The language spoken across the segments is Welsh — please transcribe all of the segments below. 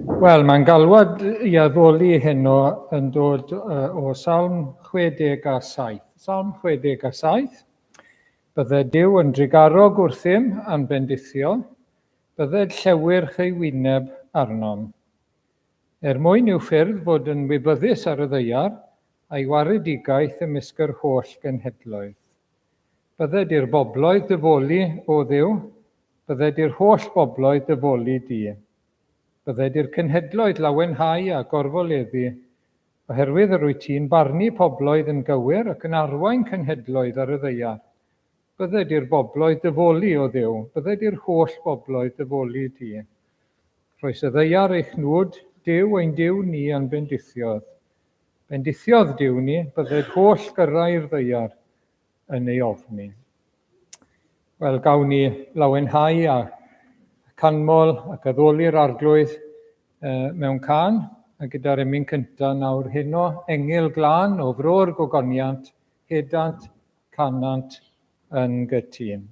Wel, mae'n galwad i addoli heno yn dod o Salm 67. Salm 67. Bydde Duw yn drugarog wrthym a'n bendithio, bydded llewyrch ei wyneb arnom. Er mwyn i'w ffyrdd fod yn wybyddus ar y ddaear, a'i waredigaeth ymysg yr holl genhedloedd. Bydded i'r bobloedd dy foli, O Dduw, bydded i'r holl bobloedd dy foli di. Bydded i'r cenhedloedd lawenhau a gorfoleddu, oherwydd yr wyt ti'n barnu pobloedd yn gywir ac yn arwain cenhedloedd ar y ddaear. Bydded i'r bobloedd dy foli, O Dduw, bydded i'r holl bobloedd dy foli di. Rhoes y ddaear ei chnwd, Duw ein Duw ni a'n bendithiodd. Bendithiodd Duw ni, bydded holl gyrrau'r ddaear yn ei ofni. Wel, gawn ni lawenhau a canmol ac addoli'r Arglwydd mewn cân, a gyda'r emyn cyntaf nawr heno, Engyl glân o fro'r gogoniant, hedant, canant yn gytûn.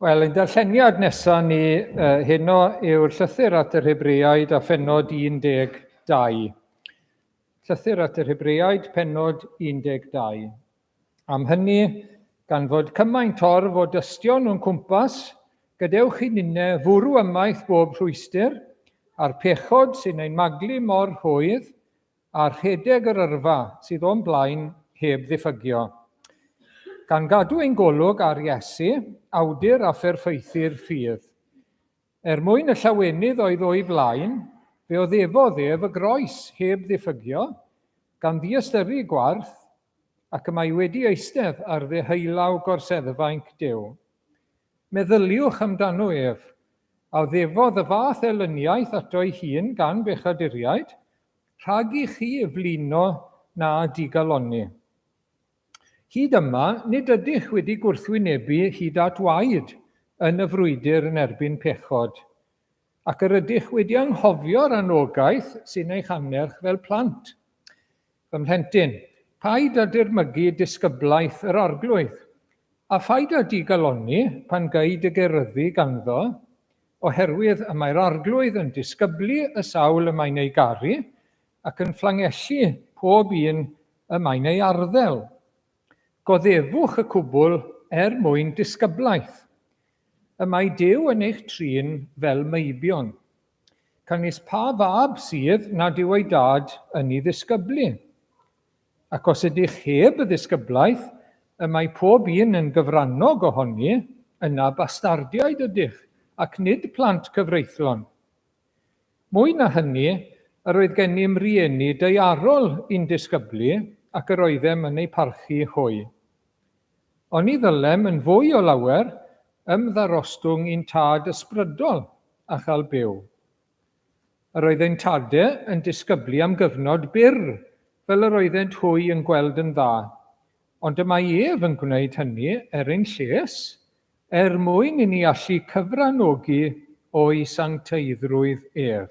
Wel, ein darlleniad nesaf ni uh, heno yw'r llythyr at yr Hebreaid a phenod 12. Llythyr at yr Hebreaid, pennod 12. Am hynny, gan fod cymaint torf o dystion o'n cwmpas, gadewch i ninne fwrw ymaith bob rhwystr, a'r pechod sy'n ein maglu mor rhwydd, a rhedeg yr yrfa sydd o'n blaen heb ddiffygio. Gan gadw ein golwg ar Iesu, awdur a pherffeithu'r ffydd. Er mwyn y llawenydd oedd o'i flaen, fe oddefodd ef y groes heb ddiffygio, gan ddiystyru gwarth, ac y mae wedi eistedd ar ddeheulaw gorseddfainc Duw. Meddyliwch amdano ef, a oddefodd y fath elyniaeth ato'i hun gan bechaduriaid, rhag i chi flino na digalonni. Hyd yma, nid ydych wedi gwrthwynebu hyd at waed yn y frwydr yn erbyn pechod, ac yr ydych wedi anghofio'r anogaeth sy'n eich annerch fel plant. Fy mhlentyn, paid â dirmygu disgyblaeth yr Arglwydd, a phaid â digalonni pan gei dy geryddu ganddo, oherwydd y mae'r Arglwydd yn disgyblu y sawl y mae'n ei garu, ac yn fflangellu pob un y mae'n ei arddel. Goddefwch y cwbl er mwyn disgyblaeth. Y mae Duw yn eich trin fel meibion. Canys pa fab sydd nad yw ei dad yn ei ddisgyblu? Ac os ydych heb y ddisgyblaeth, y mae pob un yn gyfrannog ohoni, yna bastardiaid ydych, ac nid plant cyfreithlon. Mwy na hynny, yr oedd gennym rieni daearol i'n disgyblu ac yr oeddem yn eu parchu hwy. Oni ddylem yn fwy o lawer ymddarostwng i'n Tad ysbrydol a chael byw? Yr oedd ein tade yn disgyblu am gyfnod byr, fel yr oeddent hwy yn gweld yn dda, ond y mae ef yn gwneud hynny er ein lles, Er mwyn i ni allu cyfranogi o'i sancteiddrwydd ef.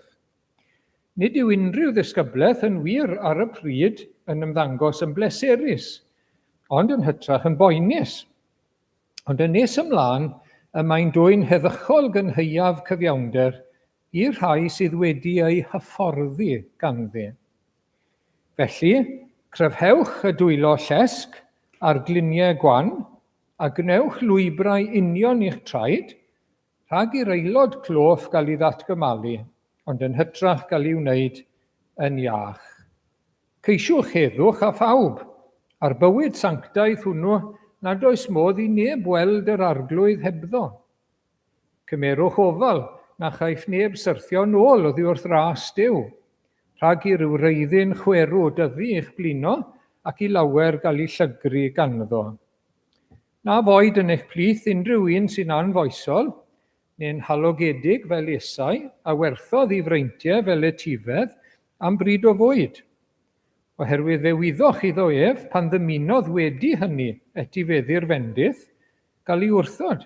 Nid yw unrhyw ddisgyblaeth yn wir ar y pryd yn ymddangos yn bleserus, ond yn hytrach yn boenus. Ond yn nes ymlaen, y mae'n dwyn heddychol gynhaeaf cyfiawnder i'r rhai sydd wedi eu hyfforddi ganddi. Felly, cryfhewch y dwylo llesg a'r gliniau gwan, A gwnewch lwybrau union i'ch traed, rhag i'r aelod cloff gael ei ddatgymalu, ond yn hytrach gael ei wneud yn iach. Ceisiwch heddwch â phawb, a'r bywyd sanctaidd hwnnw nad oes modd i neb weld yr Arglwydd hebddo. Cymerwch ofal na chaiff neb syrthio nôl oddi wrth ras Duw, rhag i ryw reiddyn chwerw dyfu i'ch blino ac i lawer gael eu llygru ganddo. Na foed yn eich plith unrhyw un sy'n anfoesol, neu'n halogedig fel Esau, a werthodd ei freintiau fel etifedd am bryd o fwyd. Oherwydd fe wyddoch iddo ef, pan ddymunodd wedi hynny etifeddu'r fendith, gael ei wrthod,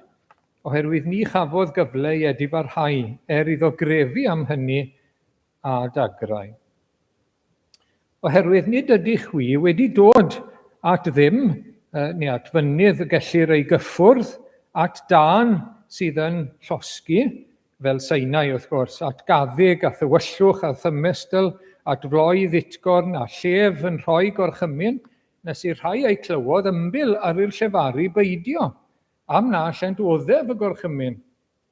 oherwydd ni chafodd gyfle i edifarhau, er iddo grefu am hynny a dagrau. Oherwydd nid ydych chwi wedi dod at ddim, neu at fynydd y gellir ei gyffwrdd, at dân sydd yn llosgi, fel Sinai wrth gwrs, at gaddug a thywyllwch a thymestl, at floedd utgorn a llef yn rhoi gorchymyn, nes i'r rhai a'i clywodd ymbil ar i'r llefaru beidio, am na allent oddef y gorchymyn.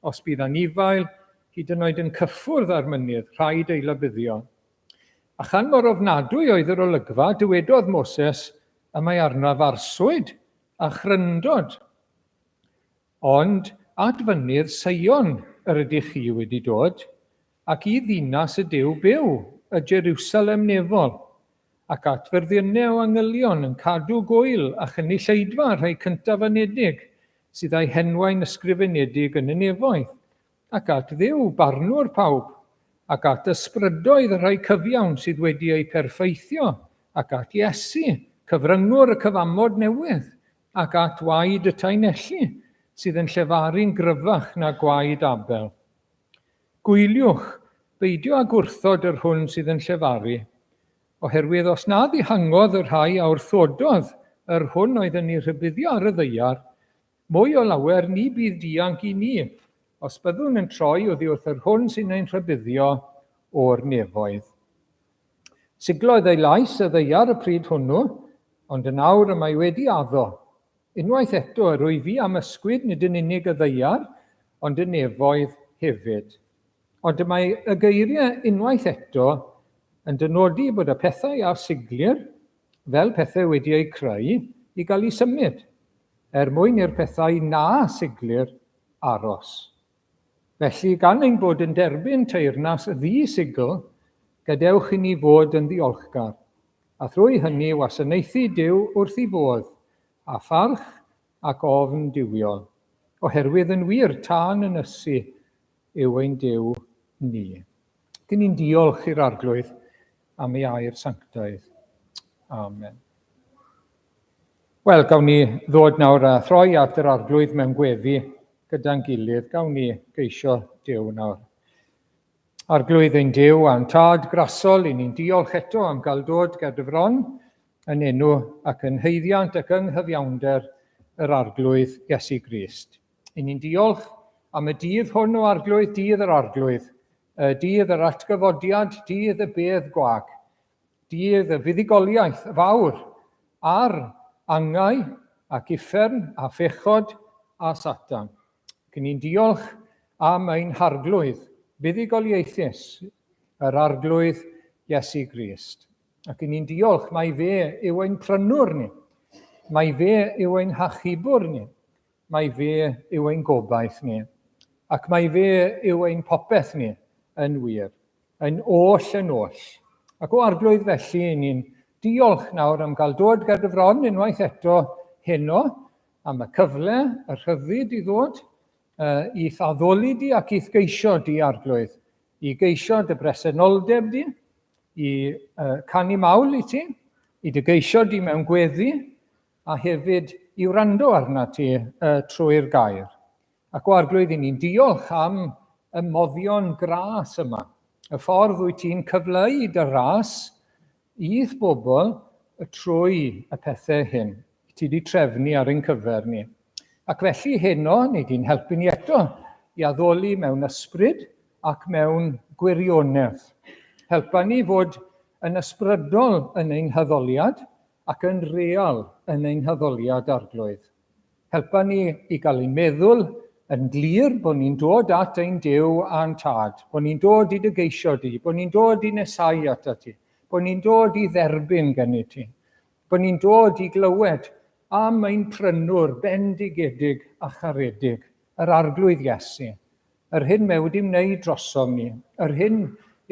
Os bydd anifail, hyd yn oed yn cyffwrdd â'r mynydd, rhaid ei labyddio. A chan mor ofnadwy oedd yr olygfa, dywedodd Moses, Y mae arnaf arswyd a chryndod. Ond at fynydd Seion yr ydych chi wedi dod, ac i ddinas y Duw byw, y Jerusalem nefol, ac at fyrddiynau o angylion yn cadw gŵyl a chynulleidfa rhai cyntaf-anedig, sydd â'u henwau'n ysgrifenedig yn y nefoedd, ac at Dduw, barnwr pawb, ac at ysbrydoedd y rhai cyfiawn sydd wedi eu perffeithio, ac at Iesu, cyfryngwr y cyfamod newydd, ac at waed y taenelli, sydd yn llefaru'n gryfach na gwaed Abel. Gwyliwch, beidio â gwrthod yr hwn sydd yn llefaru, oherwydd os na ddihangodd y rhai a wrthododd yr hwn oedd yn eu rhybuddio ar y ddaear, mwy o lawer ni bydd dianc i ni, os byddwn yn troi oddi wrth yr hwn sy'n ein rhybuddio o'r nefoedd. Siglodd ei lais y ddaear y pryd hwnnw, ond yn awr y mae wedi addo, Unwaith eto, yr wyf fi am ysgwyd nid yn unig y ddaear, ond y nefoedd hefyd. Ond y mae y geiriau unwaith eto yn dynodi bod y pethau a siglir, fel pethau wedi eu creu, i gael eu symud, er mwyn i'r pethau na siglir aros. Felly, gan ein bod yn derbyn teyrnas ddi-sigl, gadewch i ni fod yn ddiolchgar, a thrwy hynny wasanaethu Duw wrth ei fodd, a pharch ac ofn duwiol, oherwydd yn wir tân yn ysu yw ein Duw ni. Dyn ni'n diolch i'r Arglwydd am ei air sanctaidd. Amen. Wel, gawn ni ddod nawr a throi at yr Arglwydd mewn gweddi gyda'n gilydd. Gawn ni geisio Duw nawr. Arglwydd ein Duw a'n Tad grasol, i ni'n diolch eto am gael dod ger dy fron yn enw ac yn haeddiant ac yng nghyfiawnder yr Arglwydd Iesu Grist. I ni'n diolch am y dydd hwn o Arglwydd, dydd yr Arglwydd, y dydd yr atgyfodiad, dydd y bedd gwag, dydd y fuddugoliaeth fawr ar angau ac uffern a phechod a Satan. Ac ni'n diolch am ein Harglwydd buddugoliaethus, yr Arglwydd Iesu Grist. Ac ni'n diolch mai fe yw ein prynwr ni, mai fe yw ein hachubwr ni, mai fe yw ein gobaith ni, ac mai fe yw ein popeth ni yn wir, yn oll yn oll. Ac o Arglwydd felly, ni'n diolch nawr am gael dod ger dy fron unwaith eto heno, am y cyfle, y rhyddid i ddod, uh, i'th addoli di ac i'th geisio di, Arglwydd, i geisio dy bresenoldeb di, i uh, canu mawl i ti, i dy geisio di mewn gweddi, a hefyd i wrando arna ti uh, trwy'r gair. Ac o Arglwydd, i ni'n diolch am y moddion gras yma, y ffordd wyt ti'n cyfleu dy ras i'th bobl trwy y pethau hyn. Ti wedi trefnu ar ein cyfer ni. Ac felly heno, nei di'n helpu ni eto i addoli mewn ysbryd ac mewn gwirionedd. Helpa ni fod yn ysbrydol yn ein haddoliad ac yn real yn ein haddoliad, Arglwydd. Helpa ni i gael ein meddwl yn glir bod ni'n dod at ein Duw a'n Tad, bod ni'n dod i dy geisio di, bod ni'n dod i nesau atat ti, bod ni'n dod i dderbyn gennyt ti, bod ni'n dod i glywed am ein prynwr bendigedig a charedig, yr Arglwydd Iesu, yr hyn mae wedi wneud drosom ni, yr hyn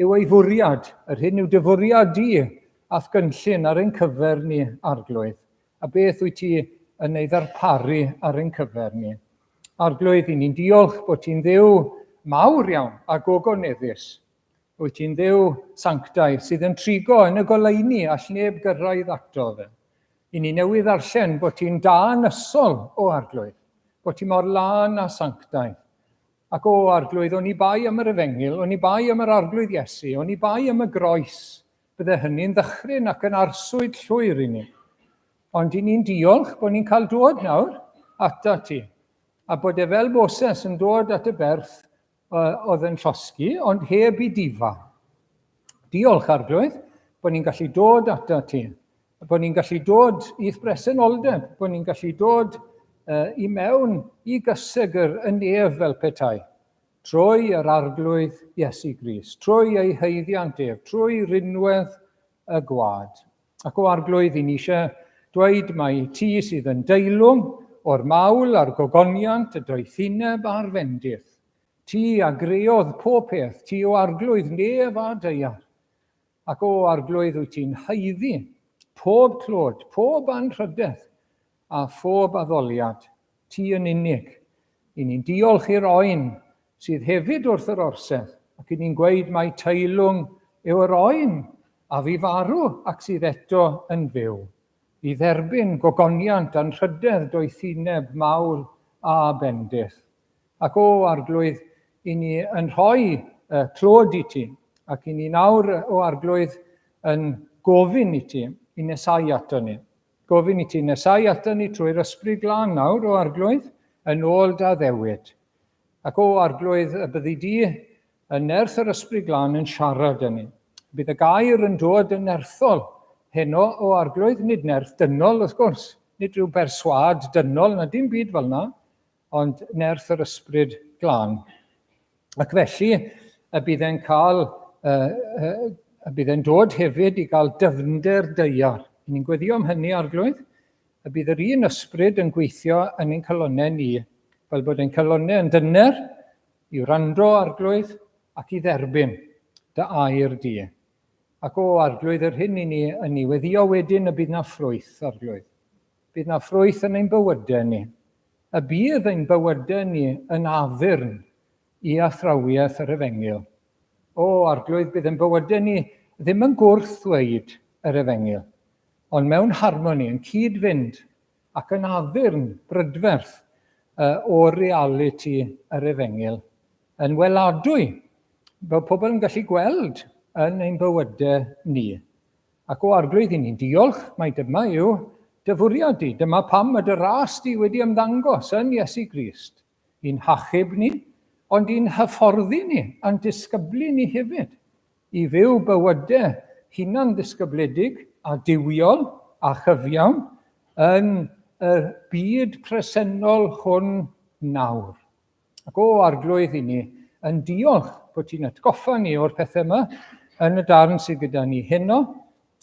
yw ei fwriad, yr hyn yw dy fwriad di a'th gynllun ar ein cyfer ni, Arglwydd, a beth wyt ti yn ei ddarparu ar ein cyfer ni. Arglwydd, i ni'n diolch bod ti'n Dduw mawr iawn a gogoneddus. Wyt ti'n Dduw sanctaidd sydd yn trigo yn y goleuni all neb gyrraedd ato fe. I ni newydd ddarllen bod ti'n dân ysol o Arglwydd, bod ti mor lân a sanctaidd. Ac o Arglwydd, oni bai am yr efengyl, oni bai am yr Arglwydd Iesu, oni bai am y groes, bydde hynny'n ddychryn ac yn arswyd llwyr i ni. Ond i ni'n diolch bod ni'n cael dod nawr ata ti, a bod e fel Moses yn dod at y berth oedd yn llosgi, ond heb i difa. Diolch, Arglwydd, bod ni'n gallu dod ata ti, bod ni'n gallu dod i'th bresenoldeb, bod ni'n gallu dod uh, i mewn i gysegr y nef fel petai, trwy yr Arglwydd Iesu Grist, trwy ei haeddiant ef, trwy rinwedd y gwad. Ac o Arglwydd, i ni eisiau dweud mai ti sydd yn deilwng o'r mawl a'r gogoniant, y doethineb a'r fendith. Ti a greodd pob peth, ti o Arglwydd nef a daear. Ac o Arglwydd, wyt ti'n haeddu pob clod, pob anrhydedd a phob addoliad, ti yn unig. I ni'n diolch i'r oen sydd hefyd wrth yr orsedd, ac i ni'n gweud mai teilwng yw yr oen a fu farw ac sydd eto yn fyw, i dderbyn gogoniant, anrhydedd, doethineb, mawl a bendith. Ac o, Arglwydd, i ni yn rhoi uh, clod i ti, ac i ni nawr, o Arglwydd, yn gofyn i ti i nesau ato ni. Gofyn i ti nesau ato ni trwy'r Ysbryd Glân nawr, o Arglwydd, yn ôl dy addewid. Ac o Arglwydd, y byddi di yn nerth yr Ysbryd Glân yn siarad â ni. Bydd y gair yn dod yn nerthol heno, o Arglwydd, nid nerth dynol, wrth gwrs, nid rhyw berswâd dynol na dim byd fel yna, ond nerth yr Ysbryd Glân. Ac felly, y bydd e'n cael, y bydd e'n dod hefyd i gael dyfnder daear. Ni'n gweddio am hynny, Arglwydd, y bydd yr un ysbryd yn gweithio yn ein calonnau ni, fel bod ein calonnau yn dyner i wrando, Arglwydd, ac i dderbyn dy air di. Ac o, Arglwydd, yr hyn i ni yn ei weddio wedyn y bydd na ffrwyth, Arglwydd. Bydd na ffrwyth yn ein bywydau ni. Y bydd ein bywydau ni yn addurn i athrawiaeth yr Efengyl. O, Arglwydd, bydd ein bywydau ni ddim yn gwrthddweud yr Efengyl, ond mewn harmoni, yn cyd-fynd ac yn addurn brydferth o realiti yr efengyl, yn weladwy, fel pobl yn gallu gweld yn ein bywydau ni. Ac o Arglwydd, i ni'n diolch mai dyma yw dy fwriad di, dyma pam mae dy ras di wedi ymddangos yn Iesu Grist, i'n hachub ni, ond i'n hyfforddi ni a'n disgyblu ni hefyd, i fyw bywydau hunan-ddisgybledig a duwiol a chyfiawn yn y byd presennol hwn nawr. Ac o Arglwydd i ni yn diolch bod ti'n atgoffa ni o'r pethau yma yn y darn sydd gyda ni heno,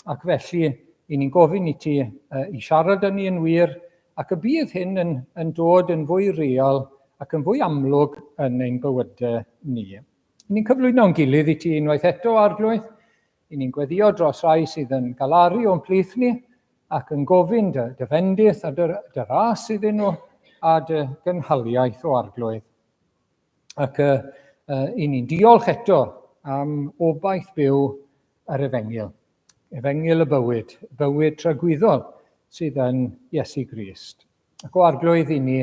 ac felly i ni'n gofyn i ti i siarad â ni yn wir, ac y bydd hyn yn, yn dod yn fwy real ac yn fwy amlwg yn ein bywydau ni. I ni'n cyflwyno'n gilydd i ti unwaith eto, Arglwydd. I ni'n gweddio dros rai sydd yn galaru o'n plith ni ac yn gofyn dy, dy fendith a dy, dy ras iddyn nhw a dy gynhaliaeth o Arglwydd. Ac uh, uh, i ni'n diolch eto am obaith byw yr Efengyl. Efengyl y bywyd, bywyd tragwyddol sydd yn Iesu Grist. Ac o Arglwydd i ni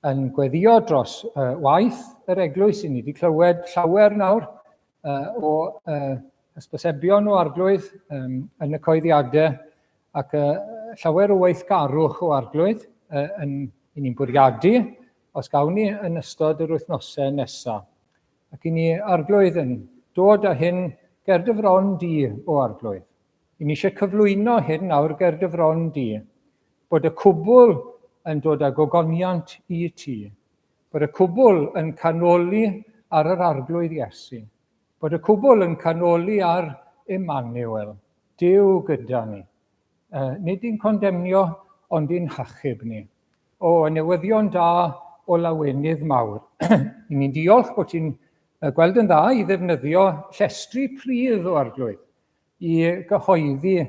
yn gweddio dros uh, waith yr eglwys, i ni wedi clywed llawer nawr uh, o uh, hysbysebion o Arglwydd um, yn y coeddiadau ac uh, llawer o weithgarwch o Arglwydd uh, yn, i ni'n bwriadu os gawn ni yn ystod yr wythnosau nesaf. Ac i ni Arglwydd yn dod â hyn ger dy fron di o Arglwydd. I ni eisiau cyflwyno hyn nawr ger dy fron di, bod y cwbl yn dod â gogoniant i ti, bod y cwbl yn canoli ar yr Arglwydd Iesu, bod y cwbl yn canoli ar Emmanuel, Duw gyda ni. Uh, nid i'n condemnio, ond i'n hachub ni. O, y newyddion da o lawenydd mawr. I ni'n diolch bod ti'n gweld yn dda i ddefnyddio llestri pridd o Arglwydd i gyhoeddi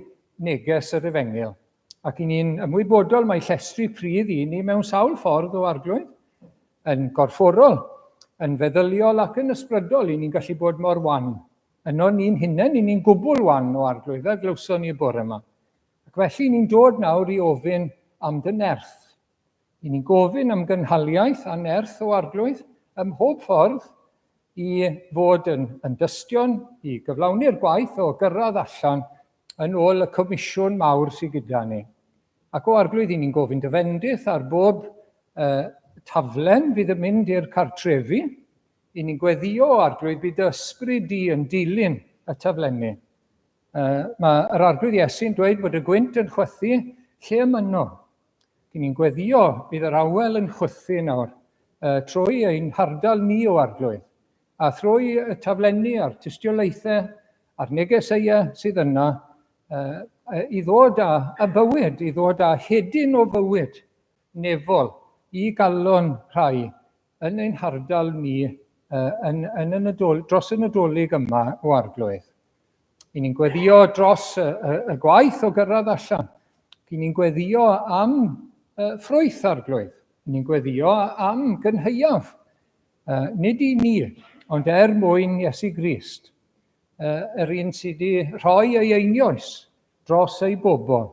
neges yr Efengyl. Ac i ni'n ymwybodol mai llestri pridd i ni mewn sawl ffordd o Arglwydd, yn gorfforol, yn feddyliol ac yn ysbrydol, i ni'n gallu bod mor wan. Yno ni'n hunain, i ni'n gwbl wan o Arglwydd, fel glywson ni y bore yma. Ac felly ni'n dod nawr i ofyn am dy nerth. I ni'n gofyn am gynhaliaeth a nerth o Arglwydd ym mhob ffordd i fod yn, yn dystion, i gyflawni'r gwaith o gyrraedd allan yn ôl y comisiwn mawr sydd gyda ni. Ac o Arglwydd, i ni'n gofyn dy fendith ar bob uh, taflen fydd yn mynd i'r cartrefi. I ni'n gweddio, Arglwydd, bydd dy ysbryd di yn dilyn y taflenni. Uh, mae yr Arglwydd Iesu'n dweud bod y gwynt yn chwythu lle y myno. Dyn ni'n gweddio bydd yr awel yn chwythu nawr uh, trwy ein hardal ni o Arglwydd, a thrwy y taflenni a'r tystiolaethau a'r negeseuau sydd yna uh, i ddod â, â bywyd, i ddod â hedyn o fywyd nefol i galon rhai yn ein hardal ni yn, yn y Nadol, dros y Nadolig yma o Arglwydd. I ni'n gweddio dros y, y, y gwaith o gyrraedd allan. I ni'n gweddio am uh, ffrwyth Arglwydd. I ni'n gweddio am gynhaeaf. Uh, nid i ni, ond er mwyn Iesu Grist, uh, yr un sydd wedi rhoi ei einioes dros ei bobl.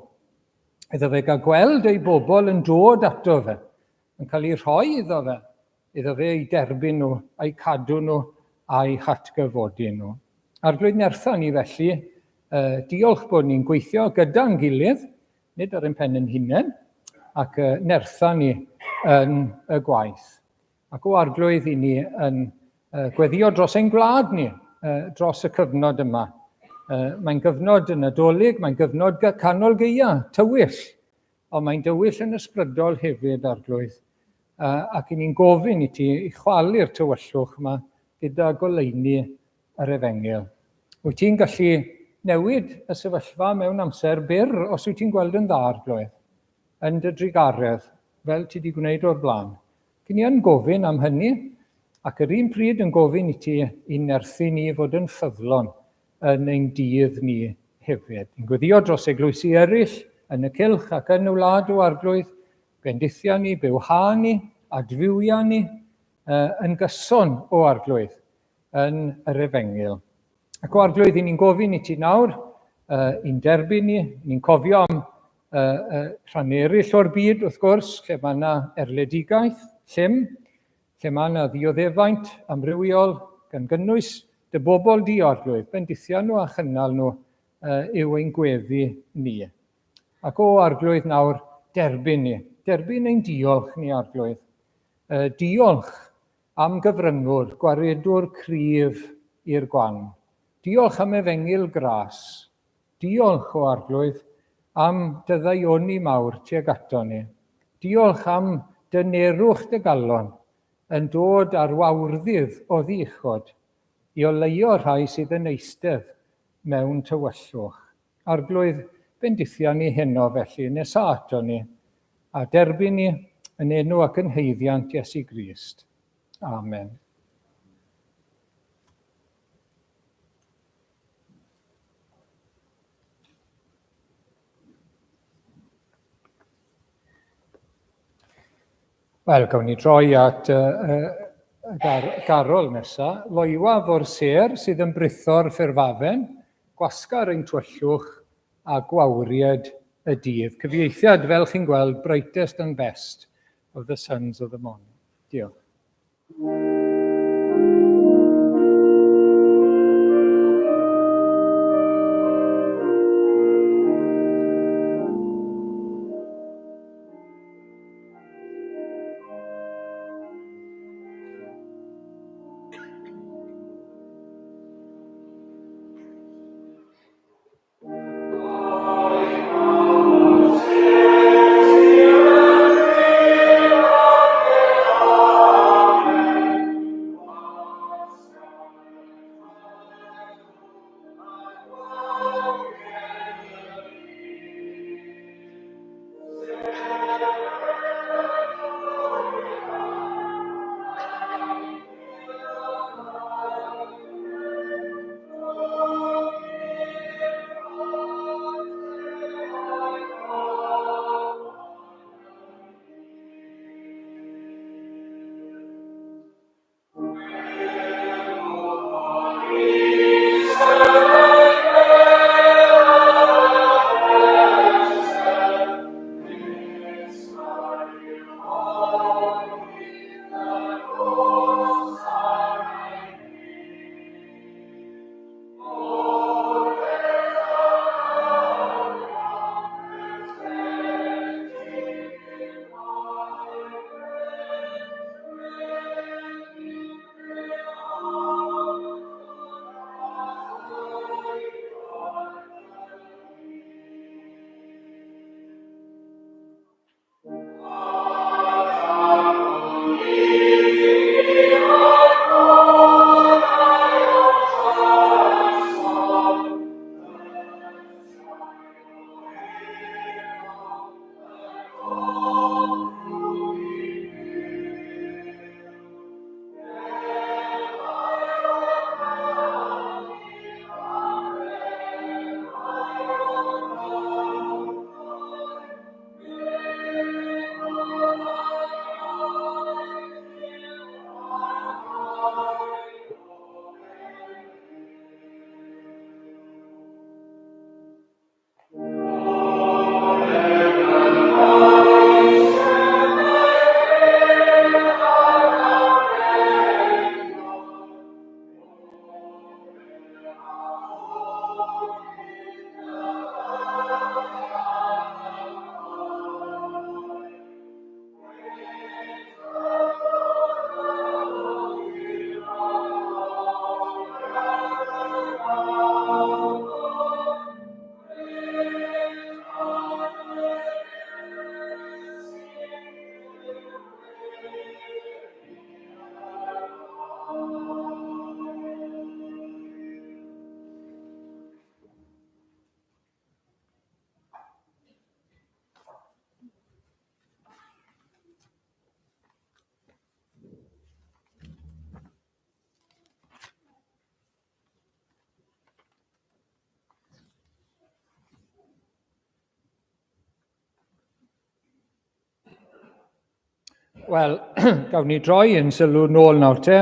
Iddo fe gael gweld ei bobl yn dod ato fe, yn cael eu rhoi iddo fe, iddo fe eu derbyn nhw, a'u cadw nhw, a'u hatgyfodi nhw. Arglwydd nertha ni felly, uh, diolch bod ni'n gweithio gyda'n gilydd, nid ar ein pen yn hunain, ac uh, nertha ni yn y gwaith. Ac o Arglwydd i ni yn uh, gweddio dros ein gwlad ni, uh, dros y cyfnod yma. Uh, mae'n gyfnod yn Nadolig, mae'n gyfnod canol gaea, tywyll, Ond mae'n dywyll yn ysbrydol hefyd, Arglwydd, ac i ni'n gofyn i ti i chwalu'r tywyllwch yma gyda goleuni yr Efengyl. Wyt ti'n gallu newid y sefyllfa mewn amser byr os wyt ti'n gweld yn dda, Arglwydd, yn dy drugaredd, fel ti wedi gwneud o'r blaen. Ac ni yn gofyn am hynny, ac yr un pryd yn gofyn i ti i nerthu ni fod yn ffyddlon yn ein dydd ni hefyd. Yn gweddio dros eglwysi eraill yn y cylch ac yn y wlad o Arglwydd, bendithia ni, bywha ni, adfywia ni uh, yn gyson o Arglwydd yn yr Efengyl. Ac o Arglwydd, i ni'n gofyn i ti nawr, uh, i'n derbyn ni, ni'n cofio am rhannau eraill o'r byd, wrth gwrs, lle mae yna erledigaeth, llym, lle mae yna ddioddefaint amrywiol, gan gynnwys dy bobl di, Arglwydd, bendithia nhw a chynnal nhw yw ein gweddi ni. Ac o Arglwydd nawr, derbyn ni. Derbyn ein diolch ni, Arglwydd. Diolch am gyfryngwr, gwaredwr cryf i'r gwan. Diolch am efengyl gras. Diolch, o Arglwydd, am dy ddaioni mawr tuag ato ni. Diolch am dynerwch dy galon yn dod ar wawrddydd oddi uchod i oleuo rhai sydd yn eistedd mewn tywyllwch. Arglwydd, bendithia ni heno felly, nesa ato ni, a derbyn ni yn enw ac yn haeddiant Iesu Grist. Amen. Wel, gawn ni droi at y gar garol nesa. Loewaf o'r sêr sydd yn britho'r ffurfafen, gwasgar ein twyllwch a gwawried y dydd. Cyfieithiad, fel chi'n gweld, brightest and best of the sons of the morning. Diolch. Wel, gawn ni droi yn sylw nôl nawr te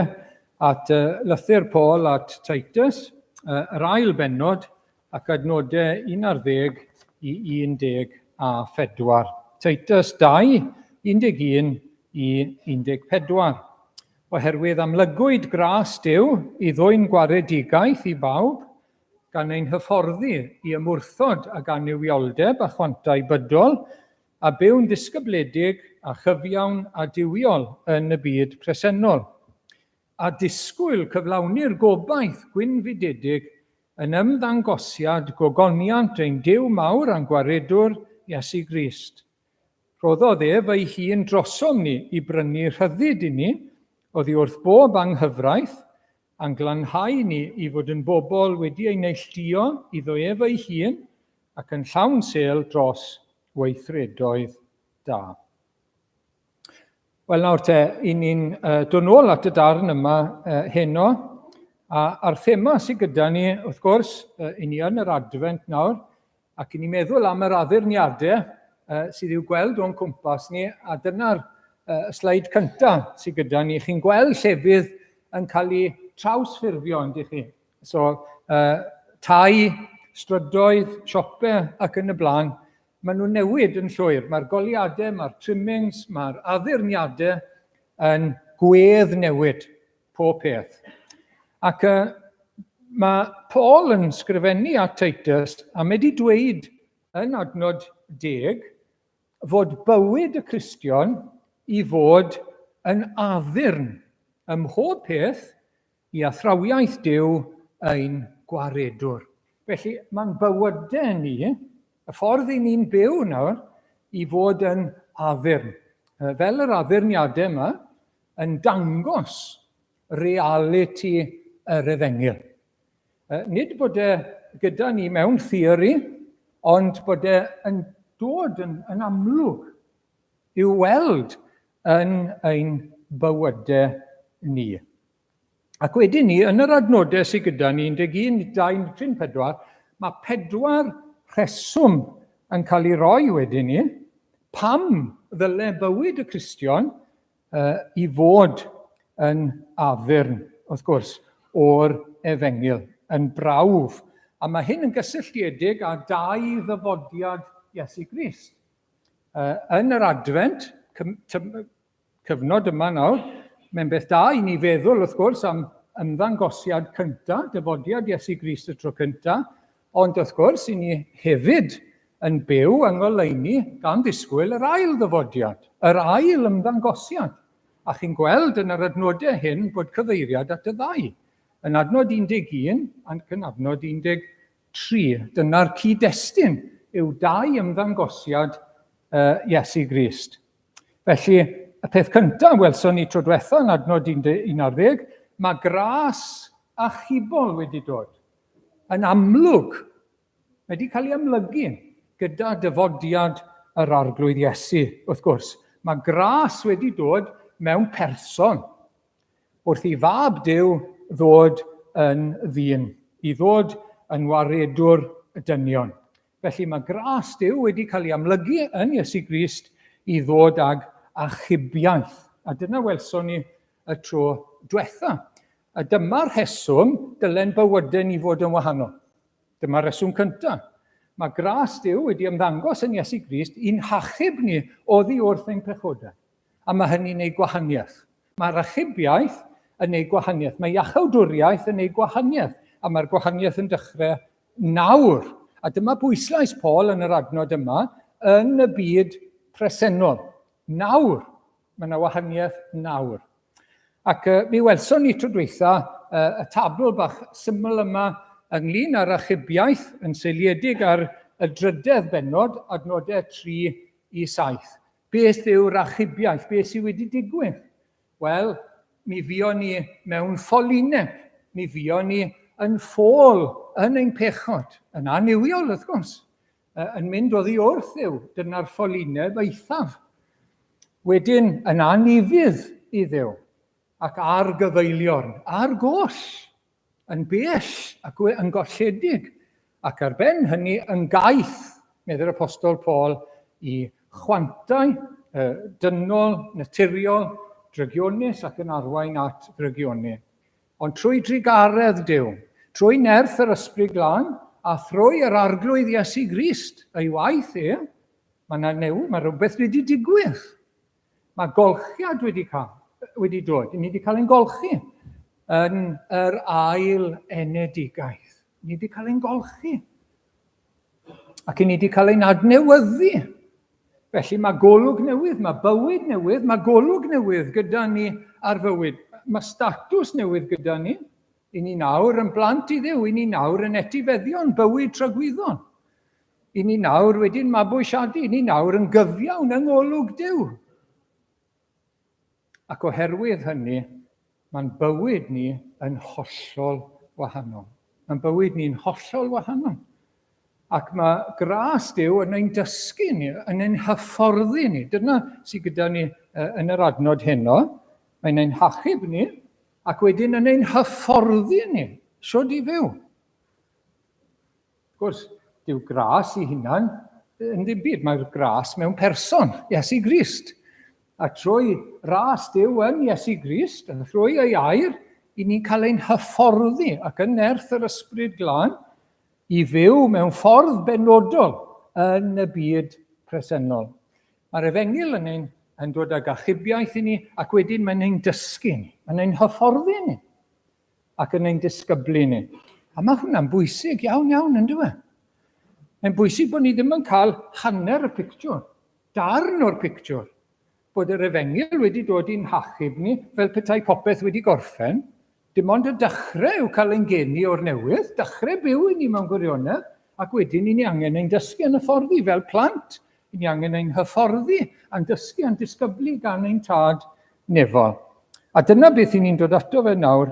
at lythyr Paul at Titus, yr ail bennod ac adnodau 11 i 15. a 4. Titus 2, 11 i 14. Oherwydd amlygwyd gras Duw i ddwyn gwaredigaeth i bawb, gan ein hyfforddi i ymwrthod ag annuwioldeb a chwantau bydol, a byw'n ddisgybledig a chyfiawn a duwiol yn y byd presennol, a disgwyl cyflawni'r gobaith gwynfydedig yn ymddangosiad gogoniant ein Duw mawr a'n Gwaredwr, Iesu Grist. Rhoddodd ef ei hun drosom ni i brynu rhyddid i ni oddi wrth bob anghyfraith, a'n glanhau ni i fod yn bobl wedi ei neilltuo iddo ef ei hun ac yn llawn sêl dros weithredoedd da. Wel nawr te, i ni'n uh, dod nôl at y darn yma uh, heno, a, a'r thema sydd gyda ni, wrth gwrs, uh, i ni yn yr Adfent nawr, ac i ni'n meddwl am yr addurniadau uh, sydd i'w gweld o'n cwmpas ni, a dyna'r uh, sleid cyntaf sydd gyda ni. Chi'n gweld llefydd yn cael eu trawsffurfio, yndych chi? So, uh, tai, strydoedd, siopau ac yn y blaen, maen nhw'n newid yn llwyr. Mae'r goleuadau, mae'r trimmings, mae'r addurniadau yn gwedd newid pob peth. Ac uh, mae Paul yn sgrifennu at Titus a mae wedi dweud yn adnod deg fod bywyd y Cristion i fod yn addurn ym mhob peth i athrawiaeth Duw ein Gwaredwr. Felly, mae'n bywydau ni, y ffordd i ni'n byw nawr, i fod yn addurn. Fel yr addurniadau yma, yn dangos realiti yr efengyl. Nid bod e gyda ni mewn theori, ond bod e yn dod yn, yn amlwg i'w weld yn ein bywydau ni. Ac wedyn ni, yn yr adnodau sydd gyda ni, 11, 2, 3, 4, mae pedwar rheswm yn cael ei roi wedyn ni, pam ddyle bywyd y Cristion uh, i fod yn addurn, wrth gwrs, o'r efengyl, yn brawf. A mae hyn yn gysylltiedig â dau ddyfodiad Iesu Grist. Uh, yn yr Adfent, cyfnod yma nawr, mae'n beth da i ni feddwl, wrth gwrs, am ymddangosiad cyntaf, dyfodiad Iesu Grist y tro cyntaf, ond wrth gwrs, i ni hefyd yn byw yng ngoleuni gan ddisgwyl yr ail ddyfodiad, yr ail ymddangosiad. A chi'n gweld yn yr adnodau hyn bod cyfeiriad at y ddau. Yn adnod 11 ac yn adnod 13. Dyna'r cyd-destun yw dau ymddangosiad uh, Iesu Grist. Felly, y peth cyntaf welson ni tro diwetha yn adnod 11, mae gras achubol wedi dod. Yn amlwg, mae wedi cael ei amlygu gyda dyfodiad yr Arglwydd Iesu, wrth gwrs. Mae gras wedi dod mewn person. Wrth i fab Duw ddod yn ddyn, i ddod yn waredwr y dynion. Felly mae gras Duw wedi cael ei amlygu yn Iesu Grist i ddod ag achubiaeth. A dyna welson ni y tro diwetha. A dyma'r rheswm dylen bywydau ni fod yn wahanol. Dyma'r rheswm cyntaf. Mae gras Duw wedi ymddangos yn Iesu Grist i'n hachub ni oddi wrth ein pechodau. A mae hynny'n ei gwahaniaeth. Mae'r achubiaeth yn ei gwahaniaeth. Mae iachawdwriaeth yn ei gwahaniaeth. A mae'r gwahaniaeth yn dechrau nawr. A dyma bwyslais Paul yn yr adnod yma yn y byd presennol. Nawr. Mae yna wahaniaeth nawr. Ac uh, mi welson ni tro dweitha uh, y tabl bach syml yma ynglyn â'r achubiaeth yn seiliedig ar y drydedd bennod, adnodau 3 i 7. Beth yw'r achubiaeth? Beth sydd wedi digwydd? Wel, mi fuon ni mewn ffolineb. Mi fuon ni yn ffôl yn ein pechod, yn annuwiol wrth gwrs, yn mynd oddi wrth Dduw. Dyna'r ffolineb eithaf. Wedyn, yn anufudd i Dduw, ac ar gyfeiliorn, ar goll. yn bell ac yn golledig, ac ar ben hynny yn gaeth, meddai'r Apostol Paul, i chwantau dynol, naturiol, drygionus ac yn arwain at ddrygioni. Ond trwy drugaredd Duw, trwy nerth yr Ysbryd Glân, a thrwy yr Arglwydd Iesu Grist, ei waith e, Mae yna newid, mae rhywbeth wedi digwydd. Mae golchiad wedi, cael, wedi dod. Ni wedi cael ein golchi yn yr ail enedigaeth. Ni wedi cael ein golchi. Ac ni wedi cael ein adnewyddu. Felly mae golwg newydd, mae bywyd newydd, mae golwg newydd gyda ni ar fywyd. Mae statws newydd gyda ni. I ni nawr yn blant i Dduw, i ni nawr yn etifeddion bywyd tragwyddon. I ni nawr wedi'n mabwysiadu, i ni nawr yn gyfiawn yng ngolwg Duw. Ac oherwydd hynny, mae'n bywyd ni yn hollol wahanol. Mae'n bywyd ni'n hollol wahanol. Ac mae gras Duw yn ein dysgu ni, yn ein hyfforddi ni. Dyna sydd gyda ni yn yr adnod heno. Mae'n ein hachub ni, ac wedyn yn ein hyfforddi ni, siwr i fyw. Wrth gwrs, dyw gras i hunan yn ddim byd. Mae'r gras mewn person, Iesu Grist. A trwy ras Duw yn Iesu Grist, a thrwy ei air, i ni'n cael ein hyfforddi ac yn nerth yr Ysbryd Glân i fyw mewn ffordd benodol yn y byd presennol. Mae'r efengyl yn, ein, yn dod ag achubiaeth i ni ac wedyn mae'n ein dysgu ni, mae'n ein hyfforddi ni ac yn ein disgyblu ni. A mae hwnna'n bwysig iawn iawn, yn dwi? Mae'n bwysig bod ni ddim yn cael hanner y pictiwr, darn o'r pictiwr, bod yr efengyl wedi dod i'n hachub ni fel petai popeth wedi gorffen, dim ond y dechrau yw cael ein geni o'r newydd, dechrau byw i ni mewn gwirionedd, ac wedyn i ni angen ein dysgu yn y fforddi fel plant, i ni angen ein hyfforddi a'n dysgu a'n disgyblu gan ein tad nefol. A dyna beth i ni'n dod ato fe nawr.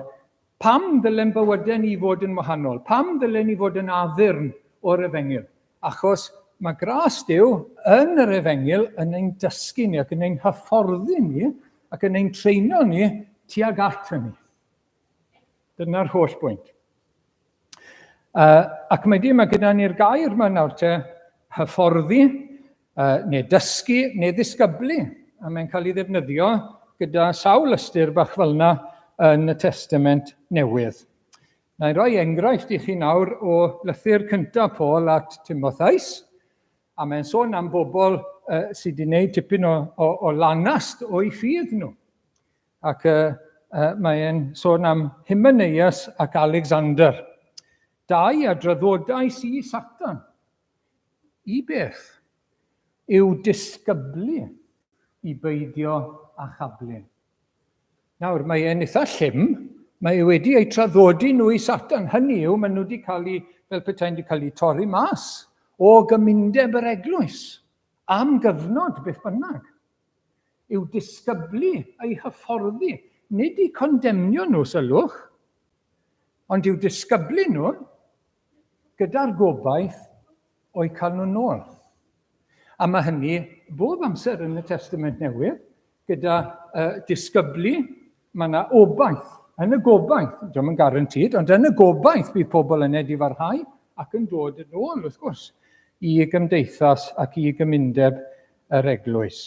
Pam ddylen bywydau ni fod yn wahanol? Pam ddylen ni fod yn addurn o'r efengyl? Achos mae gras Duw yn yr efengyl yn ein dysgu ni ac yn ein hyfforddi ni ac yn ein treino ni tuag at hynny. Dyna'r holl bwynt. Ac mae di, mae gyda ni'r gair yma nawr te, hyfforddi, neu dysgu, neu ddisgyblu. A mae'n cael ei ddefnyddio gyda sawl ystyr bach fel yna yn y Testament Newydd. Na i roi enghraifft i chi nawr o lythyr cyntaf Paul at Timotheus, a mae'n sôn am bobl uh, sydd wedi gwneud tipyn o, o, o lanast o'i ffydd nhw. Ac uh, uh, mae'n sôn am Hymenaeus ac Alexander. Dau a draddodais i Satan. I beth? Yw disgyblu i beidio â chablu. Nawr, mae e'n eitha llym. Mae e wedi eu traddodi nhw i Satan. Hynny yw, maen nhw wedi cael eu, fel petai wedi cael eu torri mas o gymundeb yr eglwys am gyfnod beth bynnag. Yw disgyblu, eu hyfforddi, nid i condemnio nhw, sylwch, ond i'w disgyblu nhw gyda'r gobaith o'u cael nhw'n ôl. A mae hynny bob amser yn y Testament Newydd, gyda uh, disgyblu, mae yna obaith. Yn y gobaith, diolch yn garantid, ond yn y gobaith bydd pobl yn edifarhau ac yn dod yn ôl, wrth gwrs, i gymdeithas ac i gymundeb yr eglwys.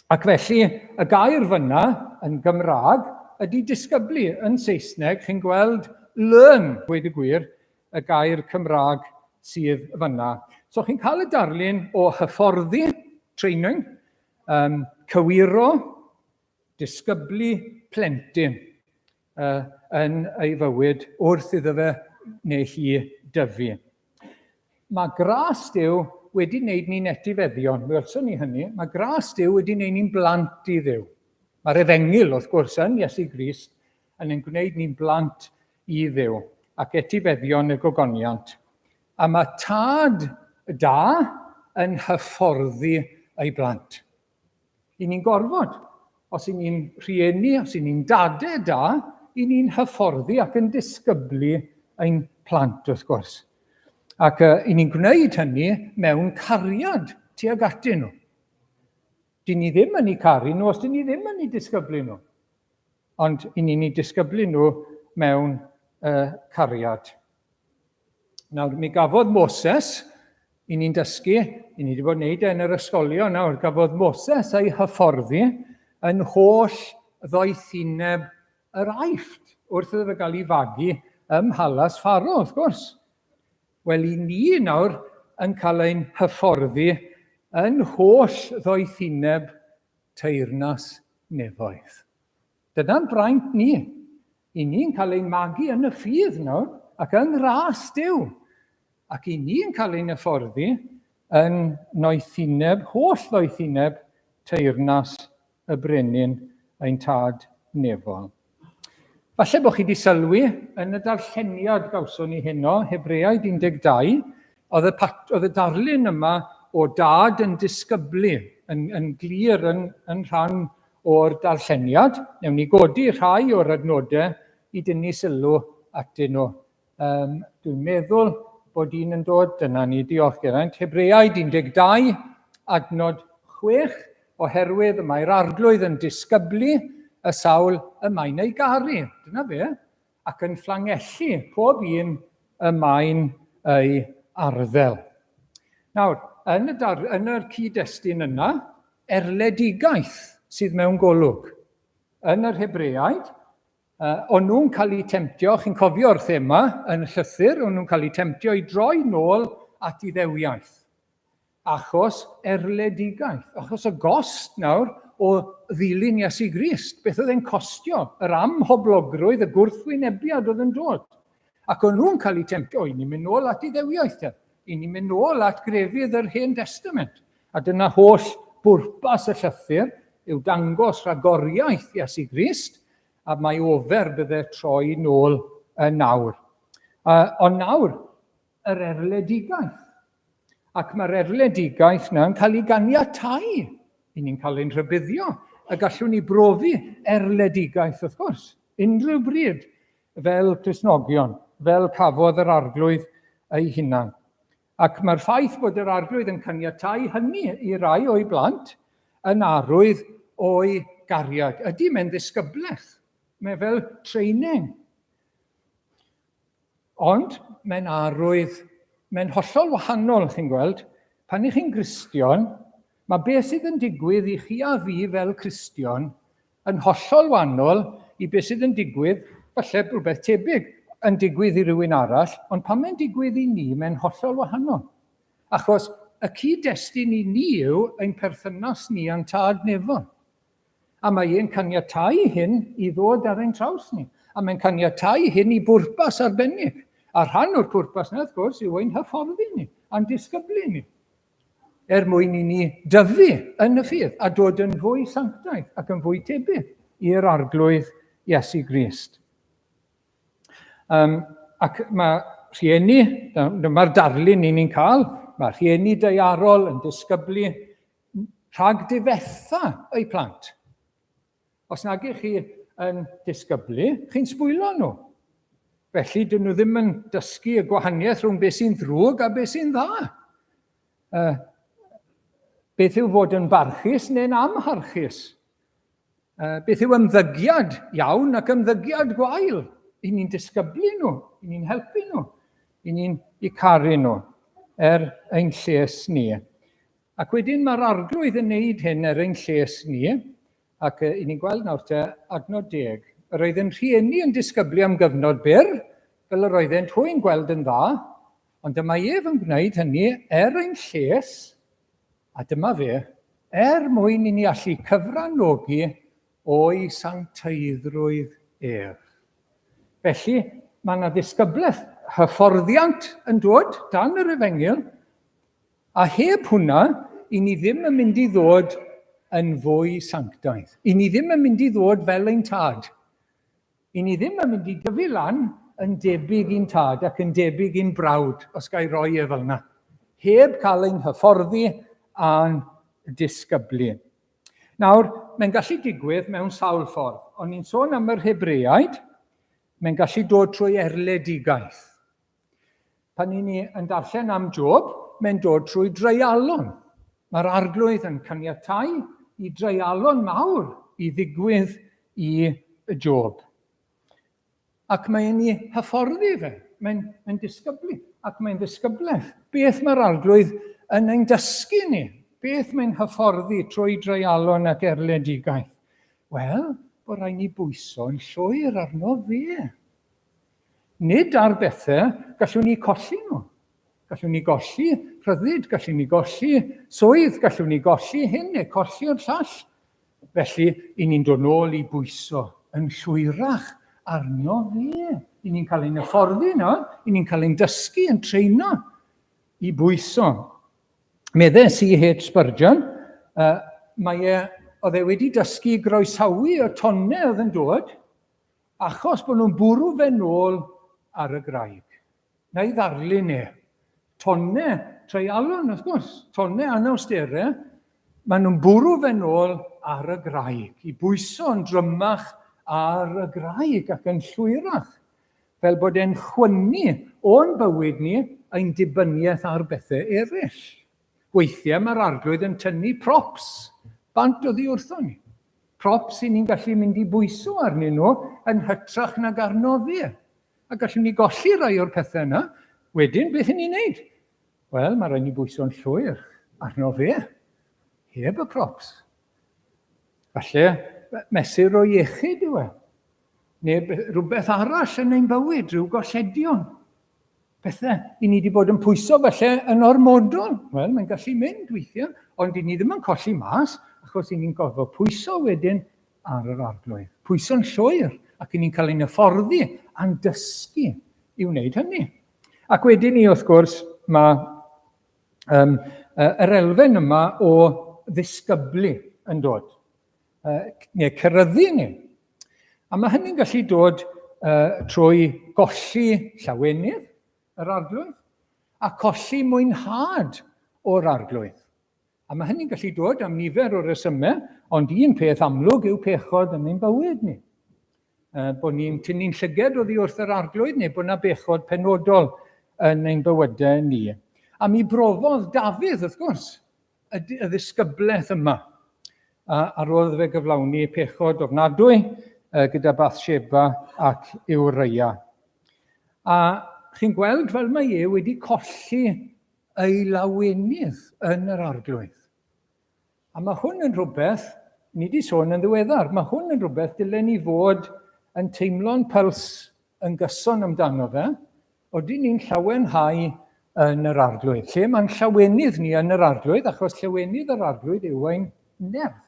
Ac felly, y gair fyna yn Gymraeg ydy disgyblu. Yn Saesneg, chi'n gweld learn, gweud y gwir, y gair Cymraeg sydd fyna. So chi'n cael y darlun o hyfforddi, training, um, cywiro, disgyblu plentyn uh, yn ei fywyd wrth iddo fe neu hi dyfu. Mae gras Duw wedi wneud ni'n etifeddion. Mi welson ni hynny. Mae gras Duw wedi wneud ni'n blant i Dduw. Mae'r efengyl, wrth gwrs, yn Iesu Grist yn ein gwneud ni'n blant i Dduw ac etifeddion y gogoniant. A mae tad da yn hyfforddi ei blant. I ni'n gorfod, os i ni'n rhieni, os i ni'n dade da, i ni'n hyfforddi ac yn disgyblu ein plant, wrth gwrs. Ac uh, i ni'n gwneud hynny mewn cariad tuag atyn nhw. Dyn ni ddim yn eu caru nhw os dyn ni ddim yn eu disgyblu nhw. Ond i ni'n eu disgyblu nhw mewn uh, cariad. Nawr, mi gafodd Moses, i ni'n dysgu, i ni wedi bod yn neud e yn yr ysgolion nawr, gafodd Moses ei hyfforddi yn holl ddoethineb yr Aifft wrth iddo fe gael ei fagu ym mhalas Pharo, wrth gwrs. Wel, i ni nawr yn cael ein hyfforddi yn holl ddoethineb teyrnas nefoedd. Dyna'n braint ni. I ni'n cael ein magu yn y ffydd nawr ac yng ngras Duw. Ac i ni'n cael ein hyfforddi yn noethineb, holl ddoethineb teyrnas y brenin ein tad nefol. Falle bod chi wedi sylwi yn y darlleniad gawson ni heno, Hebreaid 12, oedd y, pat, oedd y darlun yma o dad yn disgyblu yn, yn glir yn, yn rhan o'r darlleniad. Newn ni godi rhai o'r adnodau i dynnu sylw atyn nhw. Um, dwi'n meddwl bod un yn dod, dyna ni, diolch Geraint. Hebreaid 12, adnod 6, oherwydd y mae'r arglwydd yn disgyblu y sawl y mae'n ei garu. Dyna fe. Ac yn fflangellu pob un y mae'n ei arddel. Nawr, yn y, dar, yn yr cyd-destun yna, erledigaeth sydd mewn golwg. Yn yr Hebreaid, o'n nhw'n cael eu temtio, chi'n cofio'r thema yn y llythyr, o'n nhw'n cael eu temtio i droi nôl at Iddewiaeth. Achos erledigaeth, achos y gost nawr o ddilyn Iesu Grist, beth oedd e'n costio, yr amhoblogrwydd, y gwrthwynebiad oedd yn dod. Ac o'n nhw'n cael eu temtio, i ni'n mynd nôl at Iddewiaeth te, i ni'n mynd nôl at grefydd yr Hen Testament. A dyna holl bwrpas y llythyr yw dangos rhagoriaeth Iesu Grist, a mae ofer bydde troi nôl yn nawr. Ond nawr, yr erledigaeth. Ac mae'r erledigaeth yna yn cael ei ganiatau. I ni'n cael ein rhybuddio y gallwn ni brofi erledigaeth, wrth gwrs, unrhyw bryd, fel Cristnogion, fel cafodd yr Arglwydd ei hunan. Ac mae'r ffaith bod yr Arglwydd yn caniatau hynny i rai o'i blant yn arwydd o'i gariad. Ydy, mae'n ddisgyblaeth. Mae fel training. Ond mae'n arwydd, mae'n hollol wahanol, chi'n gweld. Pan ych chi'n Gristion, mae beth sydd yn digwydd i chi a fi fel Cristion yn hollol wahanol i beth sydd yn digwydd, falle rhywbeth tebyg yn digwydd i rywun arall, ond pan mae'n digwydd i ni, mae'n hollol wahanol. Achos y cyd-destun i ni yw ein perthynas ni â'n tad nefol. A mae e'n caniatáu hyn i ddod ar ein traws ni. A mae'n caniatáu hyn i bwrpas arbennig. A rhan o'r pwrpas yna, wrth gwrs, yw ein hyfforddi ni a'n disgyblu ni. Er mwyn i ni dyfu yn y ffydd a dod yn fwy sanctaidd ac yn fwy tebyg i'r Arglwydd Iesu Grist. Um, ac mae rhieni, dyma'r darlun ni'n ni'n cael, mae rhieni daearol yn disgyblu rhag difetha eu plant. Os nag ych chi yn disgyblu, chi'n sbwylo nhw. Felly, dyn nhw ddim yn dysgu y gwahaniaeth rhwng beth sy'n ddrwg a beth sy'n dda. Uh, beth yw fod yn barchus neu'n amharchus? Uh, beth yw ymddygiad iawn ac ymddygiad gwael? I ni'n disgyblu nhw, i ni'n helpu nhw, i ni'n i caru nhw er ein lles ni. Ac wedyn mae'r Arglwydd yn neud hyn er ein lles ni, ac i ni'n gweld nawr te, adnod deg. Yr oedd yn rhieni yn disgyblu am gyfnod byr, fel yr oeddent hwy'n gweld yn dda, ond dyma ef yn gwneud hynny er ein lles, a dyma fe, er mwyn i ni allu cyfranogi o'i sancteiddrwydd ef. Felly, mae yna ddisgyblaeth hyfforddiant yn dod dan yr efengyl, A heb hwnna, i ni ddim yn mynd i ddod yn fwy sanctaidd. I ni ddim yn mynd i ddod fel ein tad. I ni ddim yn mynd i dyfu lan yn debyg i'n tad ac yn debyg i'n brawd, os ga i roi e fel yna. Heb cael ein hyfforddi a'n disgyblu. Nawr, mae'n gallu digwydd mewn sawl ffordd. O'n i'n sôn am yr Hebreaid, mae'n gallu dod trwy erledigaeth. Pan i ni yn darllen am Job, mae'n dod trwy dreialon. Mae'r arglwydd yn caniatau i dreialon mawr i ddigwydd i Job. Ac mae'n ei hyfforddi fe, mae'n mae disgyblu, ac mae'n ddisgyblaeth. Beth mae'r arglwydd yn ein dysgu ni? Beth mae'n hyfforddi trwy dreialon ac erledigaeth? Wel, bod rhaid ni bwyso'n llwyr arno fe. Nid ar bethau gallwn ni colli nhw. Gallwn ni golli rhyddid, gallwn ni golli swydd, gallwn ni golli hyn neu colli'r llall. Felly, i ni'n dod nôl i bwyso yn llwyrach arno fe. I ni'n cael ein hyfforddi yno, i ni'n cael ein dysgu, yn treino i bwyso. Medde C.H. Spurgeon, uh, mae e, oedd e wedi dysgu i groesawu y tonnau oedd yn dod, achos bod nhw'n bwrw fe nôl ar y graig. Na i ddarlun e. Tonnau treialon, wrth gwrs, tonnau anawsterau, maen nhw'n bwrw fe nôl ar y graig, i bwyso yn drymach ar y graig ac yn llwyrach. Fel bod e'n chwynnu o'n bywyd ni ein dibyniaeth ar bethau eraill. Weithiau mae'r Arglwydd yn tynnu props bant oddi wrthon ni. Props i ni'n gallu mynd i bwyso arnyn nhw yn hytrach nag arno fe. A gallwn ni golli rai o'r pethau yna. Wedyn, beth i ni'n neud? Wel, mae rhaid ni bwyso'n llwyr arno fe, heb y props. Falle mesur o iechyd yw e. Neu rhywbeth arall yn ein bywyd, rhyw golledion. Pethau i ni wedi bod yn pwyso falle yn ormodol. Wel, mae'n gallu mynd weithiau, ond i ni ddim yn colli mas, achos i ni'n gorfod pwyso wedyn ar yr arglwydd. Pwyso'n llwyr, ac i ni'n cael ein hyfforddi a'n dysgu i wneud hynny. Ac wedyn ni, wrth gwrs, mae um, yr elfen yma o ddisgyblu yn dod. Neu ceryddu ni. A mae hynny'n gallu dod uh, trwy golli llawenydd yr arglwydd a colli mwynhad o'r arglwydd. A mae hynny'n gallu dod am nifer o resymau, ond un peth amlwg yw pechod yn ein bywyd ni. Uh, bod ni'n tynnu'n llyged oddi wrth yr arglwydd neu bod yna bechod penodol yn ein bywydau ni. A mi brofodd Dafydd, wrth gwrs, y, y ddisgyblaeth yma. A, ar ôl iddo fe gyflawni pechod ofnadwy gyda Bathsheba ac Uriah. A chi'n gweld fel mae e wedi colli ei lawenydd yn yr arglwydd. A mae hwn yn rhywbeth, ni wedi sôn yn ddiweddar, mae hwn yn rhywbeth dylen ni fod yn teimlo'n pyls yn gyson amdano fe, Odyn ni'n llawenhau yn yr Arglwydd? Lle mae'n llawenydd ni yn yr Arglwydd, achos llawenydd yr Arglwydd yw ein nerth.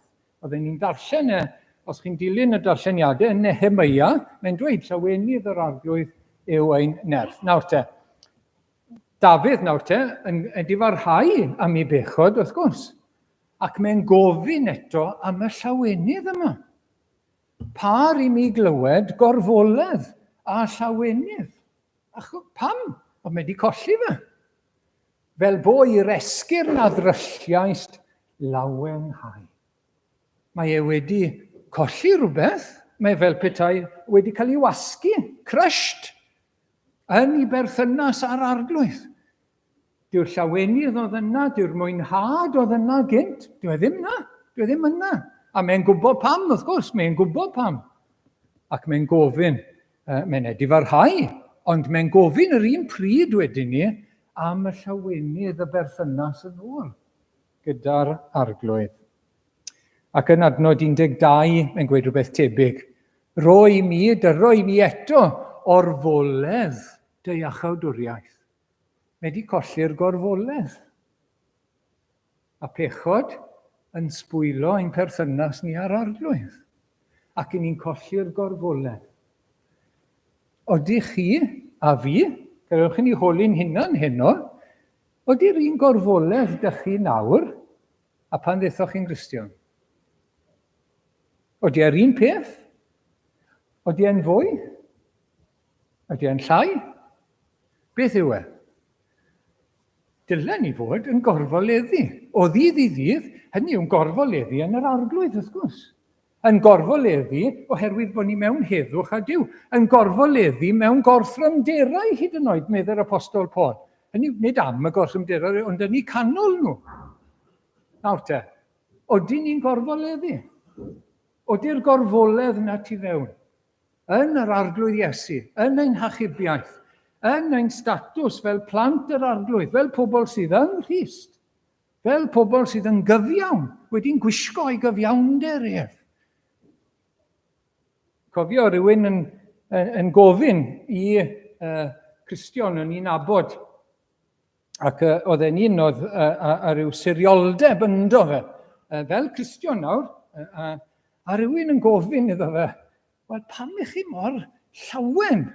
Oedden ni'n darllen e, os chi'n dilyn y darlleniadau yn Nehemiah, mae'n dweud llawenydd yr Arglwydd yw ein nerth. Nawr te, Dafydd nawr te, yn edifarhau am ei bechod, wrth gwrs, ac mae'n gofyn eto am y llawenydd yma. Par i mi glywed gorfoledd a llawenydd. Ach, pam? Ond mae wedi colli fe. Fel bo i'r esgyrn a ddrylliaist lawenhau. Mae e wedi colli rhywbeth, mae fel petai wedi cael ei wasgu, crushed, yn ei berthynas â'r arglwydd. Dyw'r llawenydd oedd yna, dyw'r mwynhad oedd yna gynt, dyw e ddim yna, dyw e ddim yna. A mae'n gwybod pam, wrth gwrs, mae'n gwybod pam. Ac mae'n gofyn, uh, mae'n edifarhau, ond mae'n gofyn yr un pryd wedyn ni am y llawenydd y berthynas yn ôl gyda'r arglwydd. Ac yn adnod 12, mae'n gweud rhywbeth tebyg. Ro i mi, dyro i mi eto orfoledd dy iachawdwriaeth. Mae wedi colli'r gorfoledd. A pechod yn sbwylo ein perthynas ni â'r arglwydd. Ac i ni'n colli'r gorfoledd. Odych chi a fi, gadewch i ni holi'n hunan heno, ody'r un gorfoledd dych chi nawr a pan ddethoch chi'n Gristion? Odi e'r un peth? Odi e'n fwy? Ydy e'n llai? Beth yw e? Dylen ni fod yn gorfoleddu. O ddydd i ddydd, hynny yw'n gorfoleddu yn yr arglwydd, wrth gwrs. Yn gorfoleddu oherwydd bod ni mewn heddwch â Duw. Yn gorfoleddu mewn gorthrymderau hyd yn oed, meddai'r Apostol Paul. Hynny yw, nid am y gorthrymderau, ond yn eu canol nhw. Nawr te, odyn ni'n gorfoleddu? Ody'r gorfoledd na tu fewn? Yn yr Arglwydd Iesu, yn ein hachubiaeth, yn ein statws fel plant yr Arglwydd, fel pobl sydd yng Nghrist, fel pobl sydd yn gyfiawn, wedi'n gwisgo ei gyfiawnder ef. Cofio rhywun yn, yn, yn gofyn i uh, Cristion yn un abod. Ac uh, oedd e'n un oedd uh, a, a rhyw sirioldeb ynddo fe, uh, fel Cristion nawr, uh, a, a rhywun yn gofyn iddo fe, wel pam i chi mor llawen?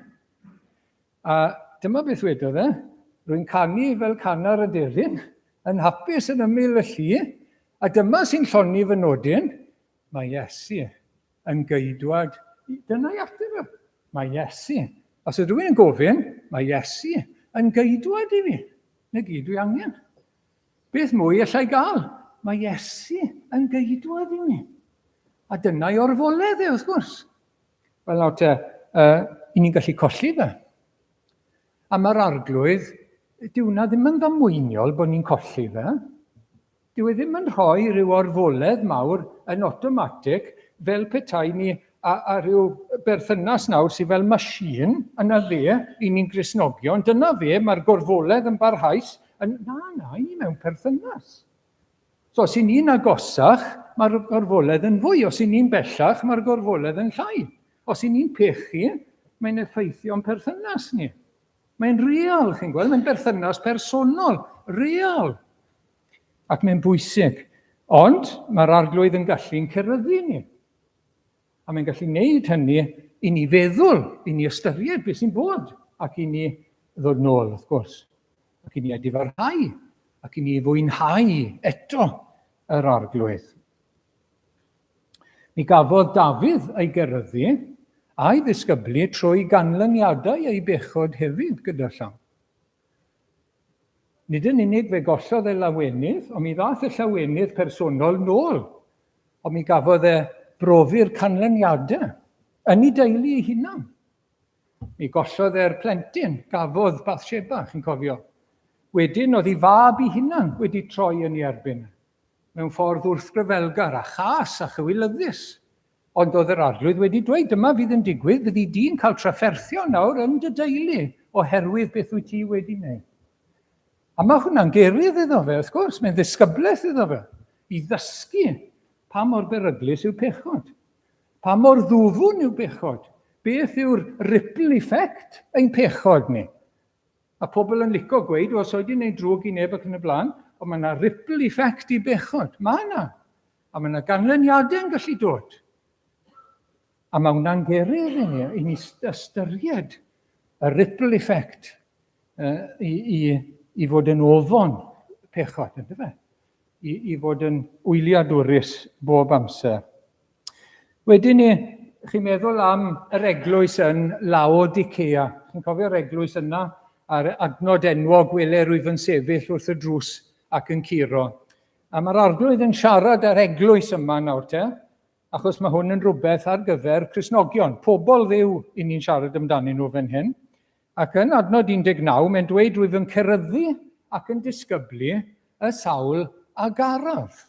A dyma beth wedodd e, rwy'n canu fel canar y deryn, yn hapus yn ymyl y llu, a dyma sy'n lloni fy nodyn, mae Iesu yn geidwad. Dyna'i ateb e. Mae Iesu. Os ydw i'n gofyn, mae Iesu yn geidwad i fi. Na gyd dwi angen. Beth mwy allai gael? Mae Iesu yn geidwad i mi. A dyna'i orfoledd e, wrth gwrs. Wel, nawr te, uh, i ni'n gallu colli fe. A mae'r arglwydd, dyw hwnna ddim yn ddamweiniol bod ni'n colli fe. Dyw e ddim yn rhoi rhyw orfoledd mawr yn awtomatig fel petai ni a, a rhyw berthynas nawr sydd fel machine, yna fe, i ni'n Gristnogion, dyna fe, mae'r gorfoledd yn barhaus. Yn, na, na, i ni mewn perthynas. So, os i ni'n agosach, mae'r gorfoledd yn fwy. Os i ni'n bellach, mae'r gorfoledd yn llai. Os i ni'n pechu, mae'n effeithio'n perthynas ni. Mae'n real, chi'n gweld, mae'n berthynas personol, real. Ac mae'n bwysig. Ond mae'r arglwydd yn gallu'n ceryddu ni. A mae'n gallu gwneud hynny i ni feddwl, i ni ystyried beth sy'n bod, ac i ni ddod nôl, wrth gwrs. Ac i ni edifarhau, ac i ni fwynhau eto yr arglwydd. Mi gafodd Dafydd ei geryddu a'i ddisgyblu trwy ganlyniadau ei bechod hefyd gyda llaw. Nid yn unig fe gollodd e lawenydd, ond mi ddaeth y llawenydd personol nôl, ond mi gafodd e brofi'r canlyniadau yn ei deulu ei hunan. Mi gollodd e'r plentyn gafodd Bathsheba, chi'n cofio. Wedyn oedd ei fab ei hunan wedi troi yn ei erbyn. mewn ffordd wrthgryfelgar a chas a chywilyddus. Ond oedd yr arglwydd wedi dweud, dyma fydd yn digwydd, fyddi di'n cael trafferthion nawr yn dy deulu oherwydd beth wyt ti wedi wneud. A mae hwnna'n gerydd iddo fe, wrth gwrs, mae'n ddisgyblaeth iddo fe, i ddysgu pa mor beryglus yw pechod, pa mor ddwfwn yw pechod, beth yw'r ripple effect ein pechod ni. A pobl yn lico gweud, wel, so i di wneud drwg i neb ac yn y blaen, ond mae yna ripple effect i bechod. Mae yna. A mae yna ganlyniadau yn gallu dod. A mae hwnna'n gerydd i ni, i ni ystyried y ripple effect uh, i, i, i fod yn ofon pechod, ynddo fe? I, i fod yn wyliadwrus bob amser. Wedyn ni, chi'n meddwl am yr eglwys yn Laodicea. Chi'n cofio'r eglwys yna a'r adnod enwog wele rwyf yn sefyll wrth y drws ac yn curo. A mae'r arglwydd yn siarad â'r eglwys yma nawr te, achos mae hwn yn rhywbeth ar gyfer Cristnogion, pobl ddiw i ni'n siarad amdanyn nhw fan hyn. Ac yn adnod 19, mae'n dweud rwyf yn ceryddu ac yn disgyblu y sawl a garaf.